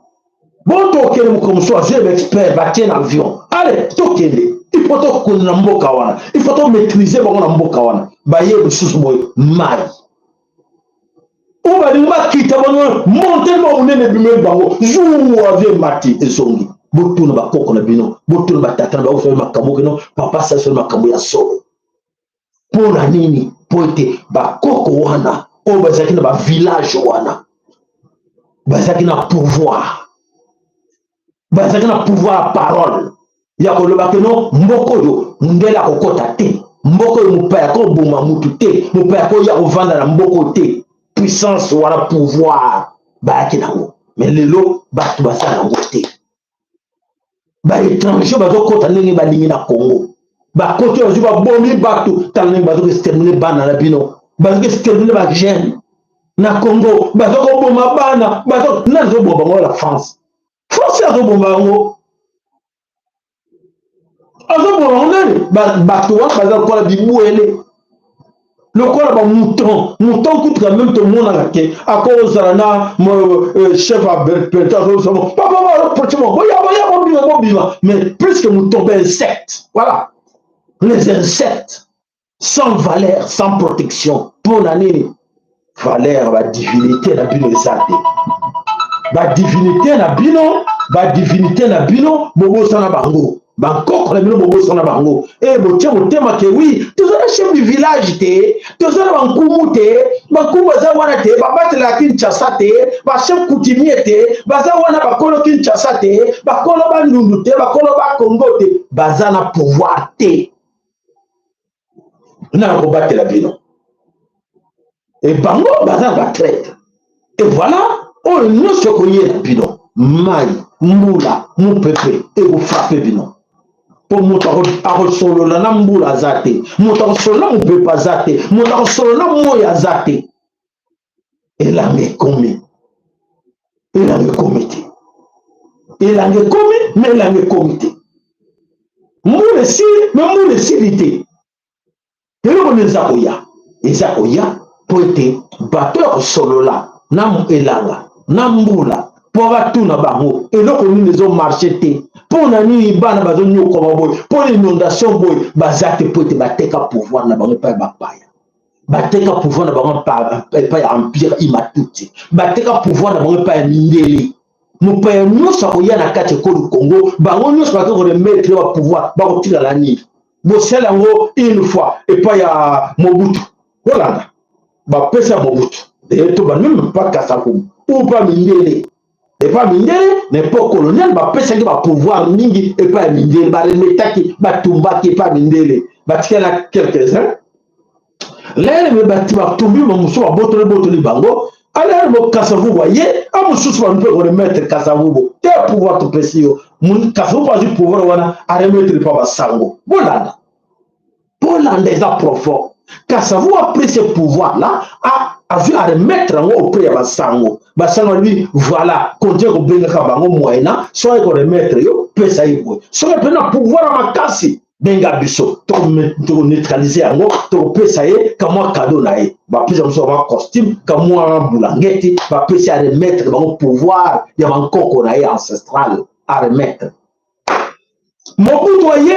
A: bon, tokende mokolo mosusu, azwi baexpert, batie na avion, ale tokende. Il faut tokende na mboka wana, il faut tomaîtrise bango na mboka wana. Baye lisusu boye, mai oyo balingi bakita bango, montagne moko monene ebimeli bango, jour avion emati, ezongi. Botuna bakoko na bino, botuna batata na bango makambo kino papa sasoli makambo ya solo. Mpo na nini? Mpo ete bakoko wana oyo bazalaki na bavillage wana bazalaki na pouvoir, bazalaki na pouvoir ya parole ya koloba ke non, mboka oyo mundele akokɔta te, mboka oyo mopaya akoboma mutu te, mopaya akoya kovanda na mboka oyo te. Puissance wana, pouvoir bayaki nango. Mais lelo bato baza nango te. Baétranger bazokɔta ndenge balingi na Congo. Bakoti, bazwi, babomi bato. Tala ndenge bazokoexterminer bana na bino, bazokoexterminer bajeune na Congo, bazokoboma bana. Nani azoboma bango? La France. France azoboma bango, azoboma bango nani? Bato wana baza lokola bibwele, lokola bamouton. Mouton kutu quand même tomonaka ke akozala na chef aperto, azosamo papa, boya, boya, bobima, bobima. Mais plus que mouton, ba insecte, voilà, les insectes sans valeur, sans protection. Mpo na nini? Valeur badivinité na bino eza te. Badivinité na bino, badivinité na bino, bobosana bango. Bankoko na bino, bobosana bango. E botia motema ke oui, toza na chef du village te, toza na bankumu te, bankumu baza wana te, babatelaka Kinshasa te, bachef coutumier te baza wana, bakolo Kinshasa te, bakolo Bandundu te, bakolo Bakongo te, baza na pouvoir te na kobatela bino. E bango baza na batraître. E voilà, oyo nyonso ekoyela bino, mai, mbula, mopepe ekofrapper bino, mpo moto akosolola na mbula aza te, moto akosolola na mopepe aza te, moto akosolola na moi aza te. Elanga ekomi, elanga ekomi te, elanga ekomi, mais elanga ekomi te. Mbula esili, mais mbula esili te. Eloko nini eza koya? Eza koya mpo ete bato ya kosolola na elanga. Na mbula mpo batuna bango eloko nini ezomarche te, mpo na nini bana bazonyokwama boye, mpo na inondation boye. Baza te mpo ete bateka pouvoir na bango epai bapaya, bateka pouvoir na bango epai ya empire Imatuti, bateka pouvoir na bango epai ya mindele. Mopaya nyonso akoya na kati ekolo Congo, bango nyonso bake koremettre ba pouvoir, bakotikala nini? Bosala yango une fois epai ya Mobutu, kolanda bapesa Mobutu to bameme pa Kasavubu ou pa mindele, epai mindele na époque coloniale bapesaki bapouvoir mingi epai ya mindele, baremetaki, batumbaki epai ya mindele, batikala quelques-uns. Lere me bati batumbi, mosusu babotoli botoli bango. Alere mo Kasavubu aye, a mosusu banu mpe koremettre Kasavubu te pouvoir topesi yo. Kasavubu azwi pouvoir wana, aremettre mpa basango. Bolanda, bolanda, eza profond. Kasavubu a pris ce pouvoir là, azwi, aremettre yango auprès ya basango. Basango balobi: voilà, continue kobengaka bango moyena. Soki koremettre yo, pesa ye boye. Soki mpe na pouvoir ya makasi, benga biso, tokoneutralize yango, tokopesa ye kamwa cadeau na ye. Bapesa biso kamwa costume, kamwa bulangeti, bapesi, aremettre bango pouvoir ya bankoko na ye ancestral, aremettre. Mobutu aye,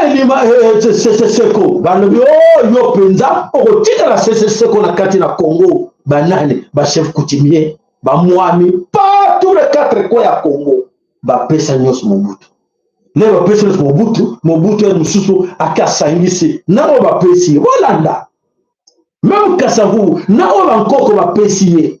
A: elima Sese Seko, balobi: o yo mpenza okotikala Sese Seko na kati na Congo. Banani? Bachef coutumier, bamwami, partout les quatre coins ya Congo, bapesa nyonso Mobutu. Nde bapesi nyonso Mobutu. Mobutu ye mosusu ake asangisi na oyo bapesi ye. Bolanda, même Kasavubu, na oyo bankoko bapesi ye,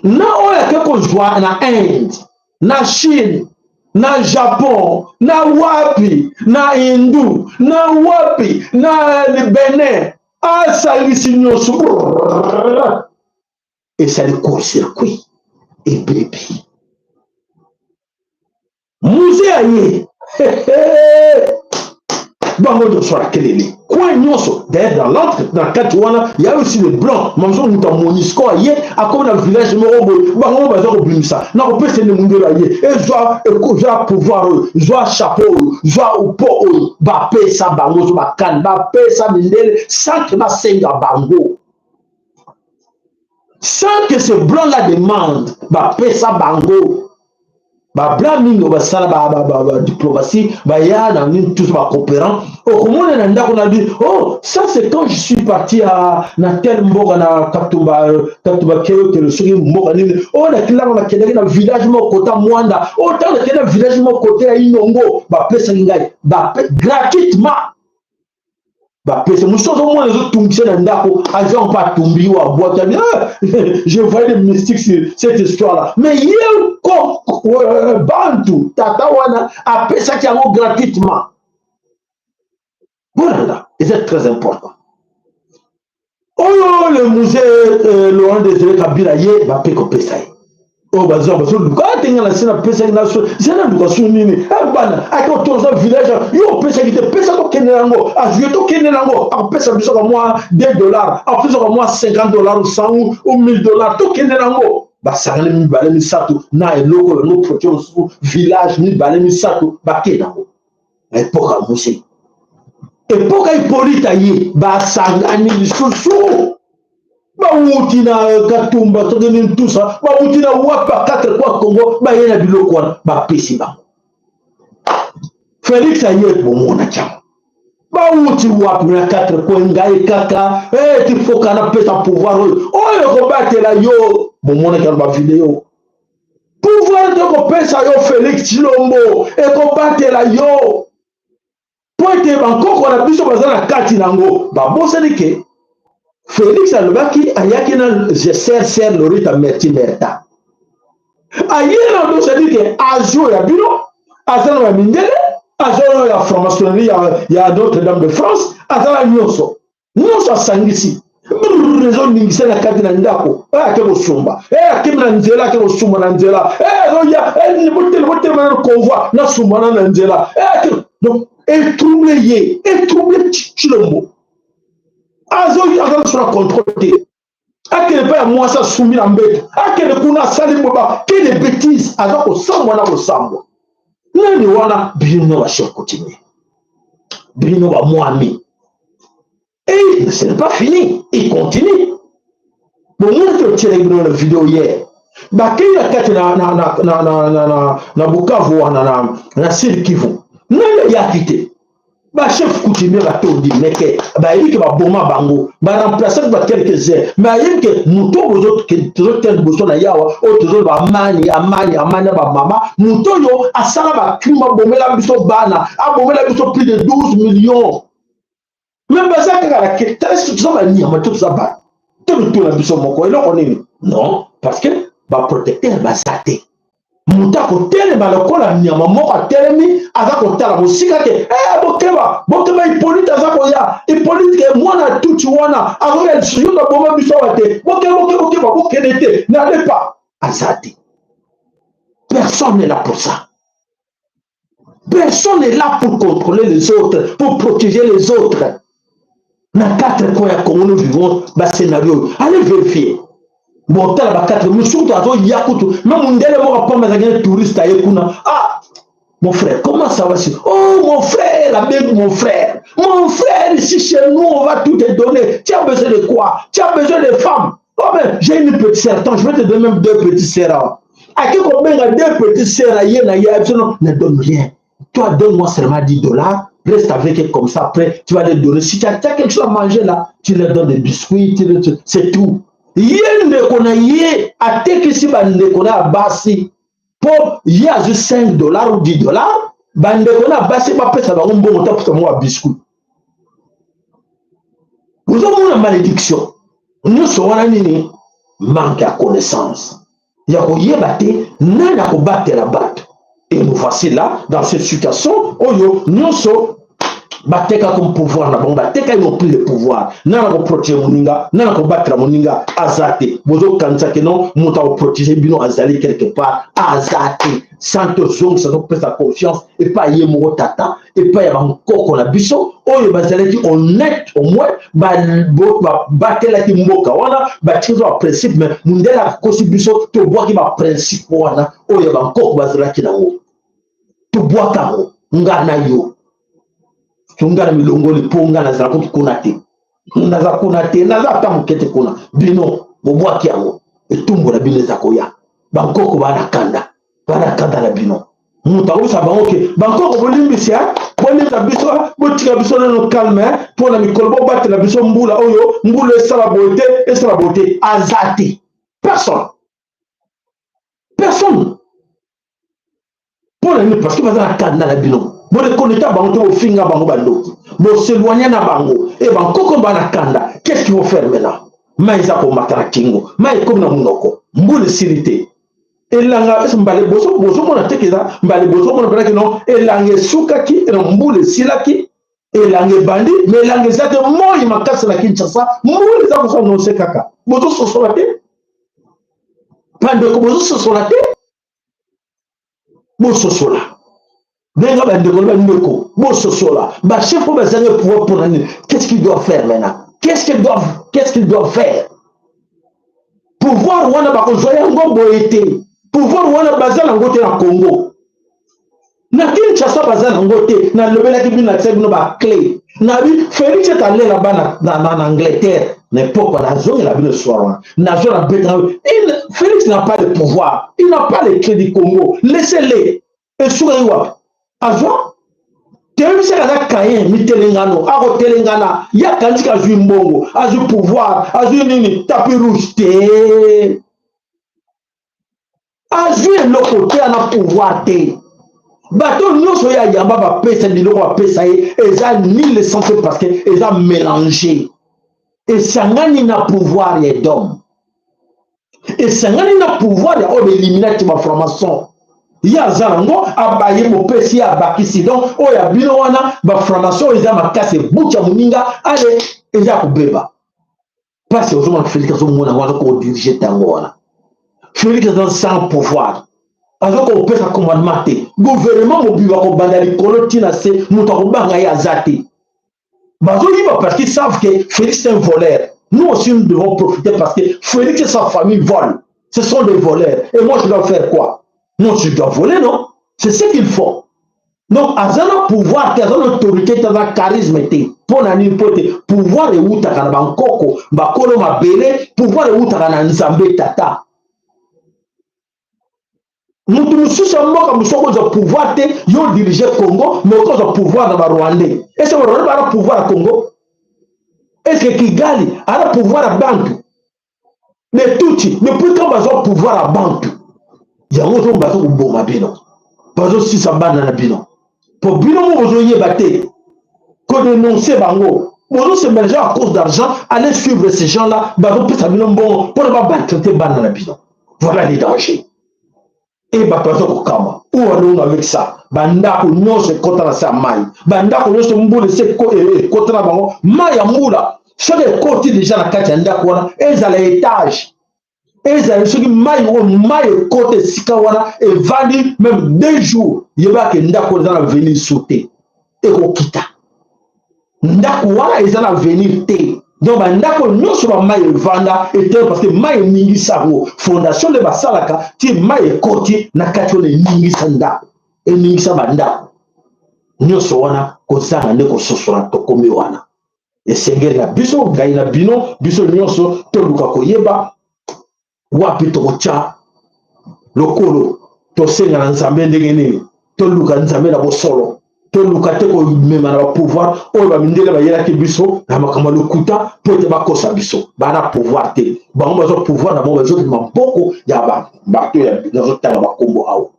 A: na oyo ake kozwa na Inde, na Chine, na Japon, na wapi, na Hindu, na wapi, na Benin, asangisi nyonso, esali court circuit, ebebi. Mzee aye, bango nyonso akelele coin nyonso. D'ailleurs, dans l'entre na kati wana ya aussi le blanc mamoso, moto ya MONUSCO aye, akomi na village moko boye, bango baza kobimisa na kopesa nde mundelo aye, ezwa zwa pouvoir oyo, zwa chapeau oyo, zwa po oyo. Bapesa bango so bakani, bapesa mindele sans que basenga bango, sans que ce blanc là demande, bapesa bango. Bablanc mingi basala badiplomatie, baya na nini, tous bacoopérant. Okomona na ndako na bi: oh, ça c'est quand je suis parti à na tel mboka, na Katumba, Katumba Keokelo, soki mboka nini oyo, nakilango, nakendaki na village moko kota Mwanda oyo. Ntango nakende na village moko kote ya Inongo, bapesaki ngai gratuitement. Bapesa mosusu, ozomona ezotungisa na ndako, aza mpe atumbi yo, abwaki abi: je voyais des mystiques sur cette histoire là. Mais ye ko bantu tata wana apesaki yango gratuitement. Bolanda, eza très important. Oyo le musée Laurent Désiré Kabila ye, bape kopesa ye oyo baza bazoluka ate nga na se napesaki na so se naluka so nini. Bana ake otoza village, yo opesaki te, pesa tokende yango, azwi, tokende yango, akopesa biso ka mwa 2 dollars, akopesa ka mwa 50 dollars, 100 ou 1000 dollars, tokende yango. Basangani mibale misato na eloko yango, projet mosusu, village mibale misato, bakende yango. Na époque ya Mzee, époque ya Hippolyte ye, basangani lisusu, bawuti na Katumba, soki nini tusa, bawuti na wapa quatre coins Congo, baye na biloko wana, bapesi bango. Félix aye, bomonaki yango, bawuti wapi na quatre coins, ngai kaka tifoka napesa pouvoir oyo, oyo ekobatela yo. Bomonaki yango, bavideo, pouvoir te kopesa yo Félix Tshilombo, ekobatela yo, mpo ete bankoko na biso baza na kati nango. Babosani ke Félix alobaki, ayaki na ser ser Lorita Merti Merta, aye na do, c'est-à-dire ke azwi ya bino, aza na bamindele, aza oyo ya franc-maçonnerie ya Notre Dame de France, aza na nyonso nyonso, asangisi, ezoningisa na kati na ndako. Ake kosumba, akemi na nzela, ake kosumba na nzela, azoya, botele botelema na convoi, nasumbana na nzela. Donc etrouble ye, etrouble Tshilombo, aza so na contrôle te. Akende mpe ya mwasi, asumbi na mbeto, akende kuna, asali boba kende bétise, aza kosambwa na kosambwa. Nani wana? Bino bachef coutumier, bino bamwami. Et ce n'est pas fini, il continue. Bomoni te otielaki bino na video hier. Bakei na kati na, na, na, na, na, na, na, na Bukavu wana na, na Sud Kivu, nani ayaki te? Bachef coutumier batondi meke, bayebi ke baboma bango, baremplace ba quelques heures, mais ayebi ke moto oyo tozokende liboso na yawa oyo tozoloba amani amani amani ya bamama, moto oyo asala bacrime, abomela biso bana, abomela biso plus de 12 millions. Me baza kaka na toza banyama to toza bato to mituna biso moko eloko nini? Non, parce que baprotecteur baza te. Moto akotelema lokola nyama moko atelemi, aza kotala mosika ke eh, bokeba bokeba, Hippolyte aza koya, Hippolyte ke mwana tuti wana azoya lisusu, yo baboma biso awa te, bokeba bokeba bokeba, bokende te, n'allez pas, aza te. Personne n'est là pour ça. Personne n'est là pour contrôler les autres, pour protéger les autres. Na quatre coins ya Congo, nous vivons ba scénario. Allez vérifier. Botala ba quatre mosusu azoya kutu me mundele moko apamba azalaki na touriste aye kuna. Ah mon frère, comment ça va? Si oh mon frère, abengi mon frère, mon frère, ici chez nous on va tout te donner. Tu as besoin de quoi? Tu as besoin de femmes? Oh mais j'ai une petite sœur, attends, je vais te donner même deux petites sœurs. Ake kobenga deux petites sœurs, ye na ye, biso non, ne donne rien, toi donne-moi seulement 10 dollars, reste avec eux comme ça, après tu vas les donner. Si tu as quelque chose à manger là, tu leur donnes des biscuits, tu, tu, c'est tout. Ye ndeko na ye atekisi bandeko na ya basi mpo ye azwi 5 dollars ou 10 dollars. Bandeko na basi bapesa bango mbongo, tapesa bango ya biscuit. Ozomona malédiction nyonso wana nini? Manque ya connaissance, ya koyeba te nani akobatela bato. Et nous voici là dans cette situation oyo nyonso bateka comme pouvoir na bango, bateka, ils n'ont plus le pouvoir. Nani akoprotéger moninga? Nani akobatela moninga? Aza te. Bozokanisa ke non, moto akoprotéger bino azali quelque part, aza te. Sans tozongisa, topesa confiance epai ye moko tata, epai ya bankoko na biso oyo bazalaki honnête, au moins batelaki mboka wana, batikaki baprincipe. Mais mundele akosi biso, tobwaki baprincipe wana oyo ya bankoko bazalaki nango, tobwaka yango. Nga na yo, nga na milongoli, mpo nga nazala kutu kuna te, naza kuna te, naza ata moke te kuna. Bino bobwaki yango, etumbu na bino eza koya. Bankoko bana kanda, bana kanda na bino. Moto akobisa bango ke bankoko bolimbisi, bolimbisa biso, botika biso nano calme mpo na mikolo, bobatela biso mbula oyo, mbula esala boye te, esala boye te. Aza te, personne, personne. Mpo na nini? Parce que baza na kanda na bino. Borekoneta bango te, bofinga bango bandoki, bos'éloigner na bango e bankoko bana kanda. Qu'est-ce qu'il faut faire maintenant? Mai eza komata na kingo, mai ekomi na monoko, mbula esili te. Elanga mbala liboso bozomona teke eza mbala liboso omona mpenaki no elanga esukaki na mbula esilaki, elanga ebandi, mais elanga eza te. Moi makasi na Kinshasa, mbula eza kosala nonse kaka. Bozososola te, bandeko, bozososola te. Bososola ndenge bandeko na bandeko, bososola. Bachef oyo bazangi pouvoir, mpona nini? Qu'est-ce qu'ils doivent faire maintenant? Qu'est-ce qu'ils doivent faire? Pouvoir wana bakozwa yango boye te. Pouvoir wana baza nango te na Congo, na Kinshasa baza nango te. Nalobelaki bino, natia bino baclé nabi. Félix etalela bana na Angleterre na époque, nazongela bino soir wana, nazo na beta. Félix n'a pas le pouvoir, il n'a pas les clés du Congo, laissez-les. Esukaki wapi? Azwa toyebisaka aza kayen mitelengano, akotelengana. Ye akanisi azwi mbongo, azwi pouvoir, azwi nini, tapis rouge te. Azwi eloko te, ana pouvoir te. Bato nyonso oyo ayamba, bapesa biloko, bapesa ye, eza ni l'essentiel, parce que eza mélange, esangani na pouvoir ya Edom, esangani na pouvoir ya oyo bailluminati, bafranc-maçon. Ye aza nango, abaye mopesi ye, abakisi. Donc oyo ya bino wana, bafranc-maçon oyo eza makasi, ebuki ya moninga ale eza kobeba. Mpasi ozomona Félix, azomona yango, aza kodiriger ntango wana. Félix aza sans pouvoir, aza kopesa commandement te. Gouvernement mobimba kobanda likolo ntina se, moto akobanga ye aza te. Bazoyiba parce qu'ils savent que Félix est un voleur. Nous aussi, nous devons profiter parce que Félix et sa famille volent, ce sont des voleurs. Et moi, je dois faire quoi? Moi, je dois voler? Non, c'est ce qu'ils font. Donc aza na pouvoir te, aza na autorité te, aza charisme te. Mpo na nini? Mpo te pouvoir ewutaka na bankoko, bakolo mabele, pouvoir ewutaka na Nzambe tata. Mutu mosusu ya mboka mosusu akozwa pouvoir te, yo dirige Congo, mais okozwa pouvoir na barwandais. Est-ce que barwandais bana pouvoir ya Congo? Est-ce que Kigali ana pouvoir ya bantu? Les Tutsi, depuis quand bazwa pouvoir ya bantu? Yango ozo bazo koboma bino, bazosisa bana na bino, po bino mo bozoyeba te kodenonce bango. Bozo se mélanger à cause d'argent, allez suivre ces gens là, bazopesa bino mbongo mpona bamaltraite bana na bino. Voilà les dangers. E bato baza kokamwa, où allons avec ça? Bandako nyonso ekɔta na se ya mai, bandako nyonso mbula esi ekɔta na bango. Mai ya mbula soki ekɔti deja na kati ya ndako wana, ezala étage, ezali soki mai oyo, mai ekɔta esika wana, evandi même 2 jours, yebaka ndako eza na avenir su te, ekokita. Ndako wana eza na avenir te. Donc bandako nyonso bamai evanda ete, parce que mai eningisa yango, fondation nde basalaka ti mai ekoti na kati wana, eningisa ndako, eningisa bandako nyonso wana. Kozanga nde kososola, tokomi wana. Esengeli na biso, ngai na bino, biso nyonso toluka koyeba wapi tokotya lokolo, tosenga na Nzambe ndenge nini, toluka Nzambe na bosolo, toluka te komema na bapouvoir oyo bamindele bayelaki biso na makambo ya lokuta mpo ete bakosa biso. Bana pouvoir te, bango bazwa pouvoir na bango, bazokende maboko ya bato. Nazotanga bakombo awa: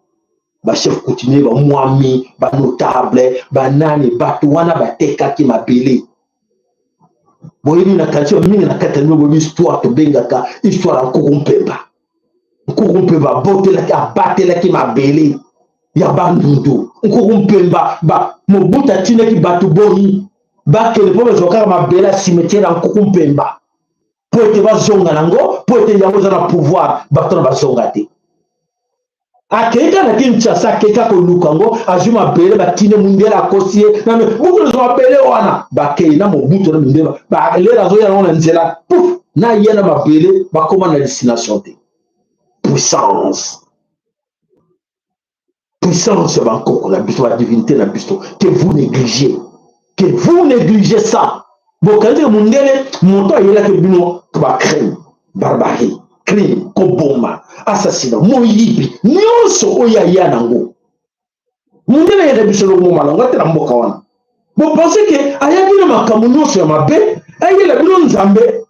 A: bachef coutumier, bamwami, banotable, banani. Bato wana batekaki mabele. Boyebi na kati mingi na kati ya bino, boyebi histoire tobengaka histoire ya Nkuku Mpemba. Nkuku Mpemba abotelaki, abatelaki mabele ya Bandundu. Nkuku Mpemba ba Mobutu atindaki bato boni bakende mpo bazwa kaka mabele ya cimetière ya Nkuku Mpemba, mpo ete bazonga nango, mpo ete yango eza na pouvoir. Bato na bazonga te. Akei kaka na Kinshasa, akei kaka koluka yango, azwi mabele, batinde mundele, akosi ye buku, mabele wana. Bakei na Mobutu na mindele, balele azoya yango na nzela, puf, na ye na mabele, bakóma na destination te. Puissance, puissance ya bankoko na biso, badivinité na biso, que vous négligez, que vous négligez ça. Bokanisi mundele moto ayelaki bino bacrime, barbarie, crime, koboma, assassinat, moyibi nyonso oyo aya nango. Mundele ayaka biso eloko momalongo te na mboka wana. Bopense ke ayaki na makambo nyonso ya mabe, ayela bino Nzambe.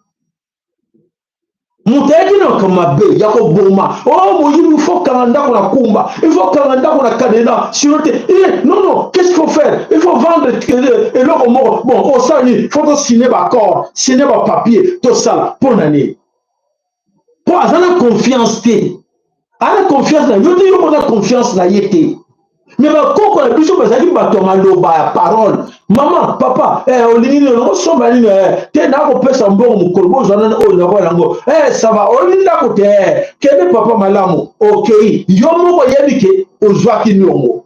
A: Moto ayaki na makambo mabe ya koboma, oh, moyibi, il faut kanga ndako na kumba, il faut kanga ndako na cadenas, sinon te. Eh, non, non, qu'est-ce qu'il faut faire? Il faut vendre eloko moko. Bon, osala nini? Faut tosigner baaccord, signer bapapier, tosala mpo na nini? Mpo aza na confiance te, aza na confiance na yo te, yo mpo confiance na ye te. Me bakoko na biso bazalaki bato ya maloba, ya parole. Mama, papa, eh, olingi nini? Okosomba nini? Eh, te, nakopesa mbongo mokolo bozwa nani oyo nakoya yango. Eh, ça va, olingi ndako te? Eh, kende papa, malamu. Okei, yo moko oyebi ke ozwaki niongo,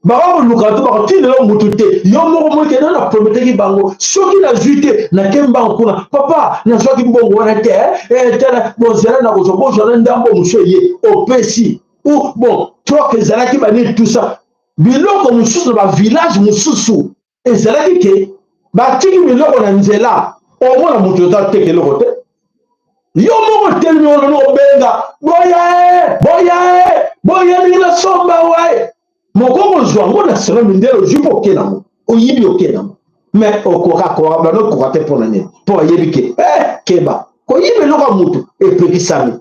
A: bakoluka to bakotindela motu te. Yo moko moke na naprometaki bango, soki nazwi te, nake mbango kuna. Papa, nazwaki mbongo wana te. Eh, tala, bozela, nakozwa, bozwa na ndambo mosu eye opesi ou bon troc ezalaki banini, tout ça. Biloko mosusu na bavillage mosusu ezalaki ke batiki biloko na nzela, omona moto oza teka eloko te, yo moko telemi wana, obenga: "Boya, boya, boya, ndenge nasomba wae." Moko kozwa yango na selo mindele, ozwi mpo oke nango, oyibi, oke nango, mais okoka bano okoka te. Mpo na nini? Mpo ayebi ke keba, koyiba eloko ya motu epekisami,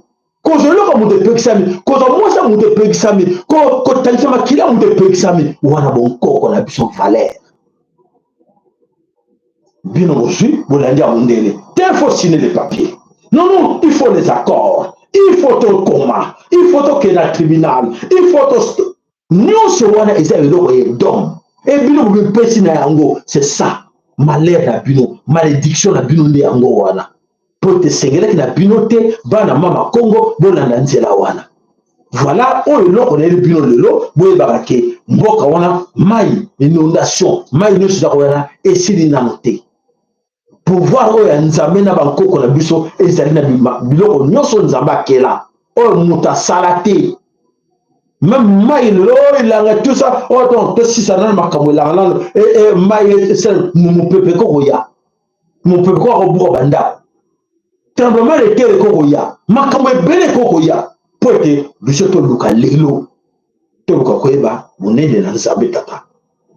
A: kozwa eloko ya moto epekisami, kozwa mwasi ya moto epekisami, kotangisa makili ya moto epekisami. Wana bonkoko na biso, valeur. Bino bozwi, bolandi ya mondele te. Il faut signer les papiers. Non, non, il faut les accords, il faut tokoma, il faut tokende na tribunal, il faut to nyonso wana eza eloko ya dom e bino bomipesi na yango. C'est ça malheur na bino, malédiction na bino nde yango wana, mpo ete esengelaki na bino te, bana mama Kongo, bolanda nzela wana. Voilà oyo eloko nayeli bino lelo. Boyebaka ke mboka wana, mai, inondation, mai nyonso eza koyana, esili nano te. Pouvoir oyo ya Nzambe na bankoko na biso ezali na biloko nyonso Nzambe akela, oyo moto asala te. Même mai lelo oyo elanga, tout ça oyo, donc tosisa nano makambo elanga nano. Mai esala mopepe, kokoya mopepe, kokobuka bandako, tremblement de terre ekokoya, makambo ebele ekokoya, mpo ete biso toluka lelo. Toluka koyeba bonene na Nzambe Tata.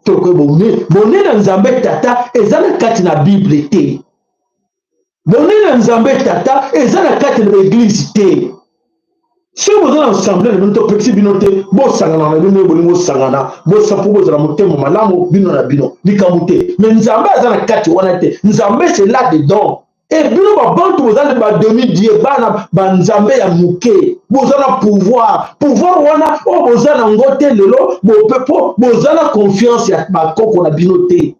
A: Toluka koyeba bonene na Nzambe Tata eza na kati na Bible te. Bonene na Nzambe Tata eza na kati na baeglise te. Soki boza na ensemble na bino, topekisi bino te, bosangana na bino, bolingi bosangana, bosa mpo bozala motema malamu bino na bino, likambo te. Mais Nzambe aza na kati wana te. Nzambe, c'est là dedans. E bino babantu boza ba demi dieu, bana banzambe ya moke, boza na pouvoir. Pouvoir wana oyo boza nango te lelo po boza na confiance ya bakoko na bino te,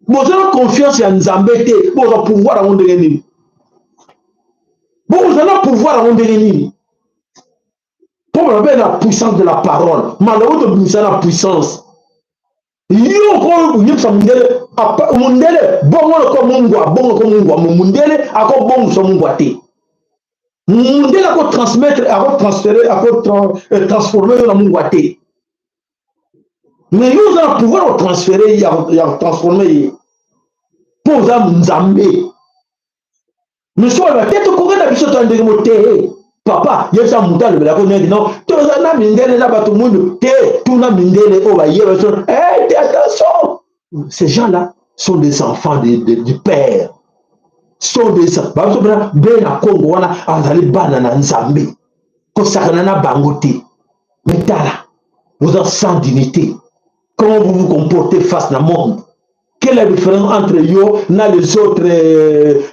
A: boza na confiance ya Nzambe te. Boza pouvoir yango ndenge nini? Boza na pouvoir yango ndenge nini? Mpo balobe na puissance de la parole, maloba tobimisa na puissance. Yo koyebisa mundele, mundele bongo loko mungwa, bongo loko mungwa, mundele akobongisa mungwa te. Mundele akotransmettre, akotransférer, akotransformer yo na mungwa te. Mais yo oza na pouvoir kotransférer, ya kotransformer ye, mpo oza Nzambe. Mais so baloba te, tokoki na biso toya ndenge mo te. Papa, yebisa moto alobelako ndenge no toza na mindele na bato mwindu te. Tuna mindele oyo bayeba biso te. Attention, ces gens là sont des enfants du père, sont des babiso mpena be na Kongo wana, azali bana na Nzambe, kosakana na bango te. Mais tala, vous êtes sans dignité. Comment vous vous comportez face na monde? Quelle est la différence entre yo na les autres,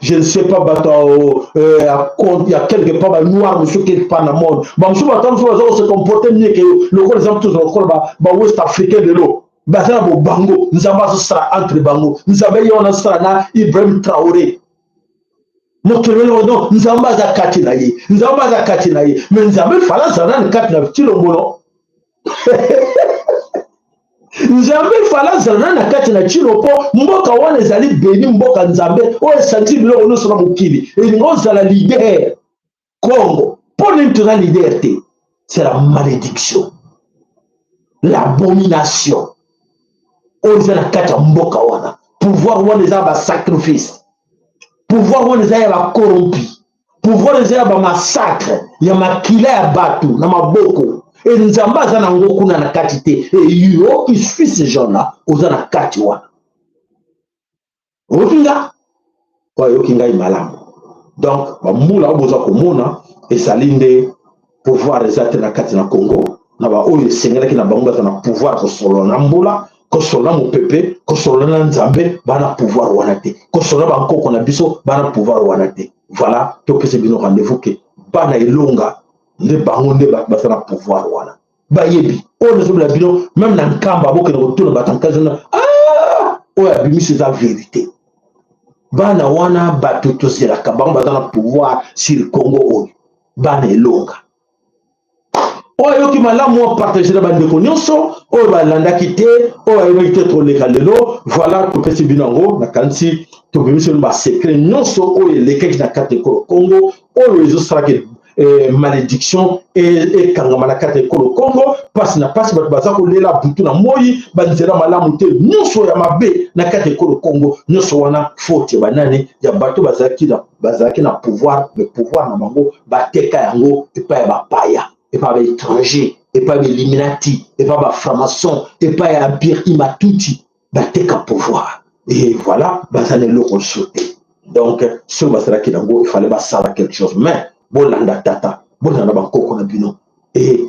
A: je ne sais pas, bato il y a quelque part ba noir mosusu quelque part na monde, bamosusu, bato mosusu baza se comporter mieux que yo. Lokola exemple, tozala lokola ba West africain lelo, baza na bobango. Nzambe azosala entre bango. Nzambe ye wana asala na Ibrahim Traoré, mokili wana non, Nzambe aza kati na ye, Nzambe aza kati na ye. Mais Nzambe fala azala nani kati na Tshilombo? Nzambe fala azala nani na kati na Tshilo? Mpo mboka wana ezali beni, mboka Nzambe oyo esangisi biloko nyonso na mokili, elingi ozala leader Congo. Mpo nini toza leader te? C'est la malédiction, l'abomination oyo eza na kati ya mboka wana. Pouvoir wana eza ya basacrifice, pouvoir wana eza ya bacorrompi, pouvoir eza ya bamassacre ya makila ya bato na maboko. E Nzambe aza nango kuna na kati te. E yo qui suis ce gens là oza na kati wana, oyoki nga, oyo ayoki ngai malamu. Donc bambula oyo boza komona ezali nde pouvoir eza te na kati na Congo, na baoyo esengelaki na bango baza na pouvoir kosolola na mbula, kosolola na mopepe, kosolola na Nzambe, bana pouvoir wana te. Kosolola bankoko na biso, bana pouvoir wana te. Voilà, topesa bino rendez-vous ke bana elonga nde bango nde bato baza na pouvoir wana, bayebi oyo nazobela bino. Même na Nkamba, bokende kotuna bato nkazona. Ah, oyo abimisi eza vérité. Bana wana, bato tozelaka bango, baza na pouvoir sur Congo oyo, bana elonga. Oyo ayoki malamu, apartager na bandeko nyonso oyo balandaki te, oyo ayebaki te. Toleka lelo, voilà, topesi bino yango. Nakanisi tobimisi bino basecret nyonso oyo elekaki na kati ekolo Congo, oyo ezosalaki malédiction ekangama na kati ya ekolo Congo. Mpasi na mpasi, bato baza kolela butu na moi, banzela malamu te, nyonso ya mabe na kati ya ekolo Congo. Nyonso wana faute ya banani? Ya bato bazalaki na pouvoir. Mais pouvoir na bango, bateka yango epai ya bapaya, epai ya baétranger, epai ya bailluminati, epai ya bafranc-maçon, epai ya empire Hima-Tutsi. Bateka pouvoir et voilà, baza na eloko lisusu te. Donc soki bazalaki nango, il fallait basala quelque chose. Mais bolanda tata, bolanda bankoko na bino. E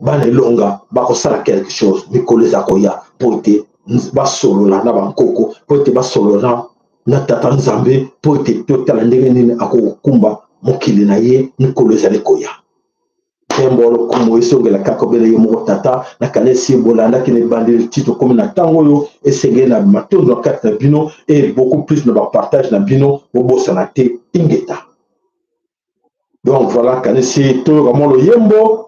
A: bana elonga bakosala quelque chose mikolo eza koya, mpo ete basolola na bankoko, mpo ete basolola na tata Nzambe, mpo ete totala ndenge nini akokumba mokili na ye mikolo ezali koya. Nkembo, lokumu esongela kaka obele ye moko tata. Nakanisi bolandaki na ebandeli ti tokomi na ntango oyo esengeli na matondo na kati na bino e beaucoup plus na bapartage na bino. Bobosana te, ingeta. Donc voilà, kanisi toyoka mwa loyembo.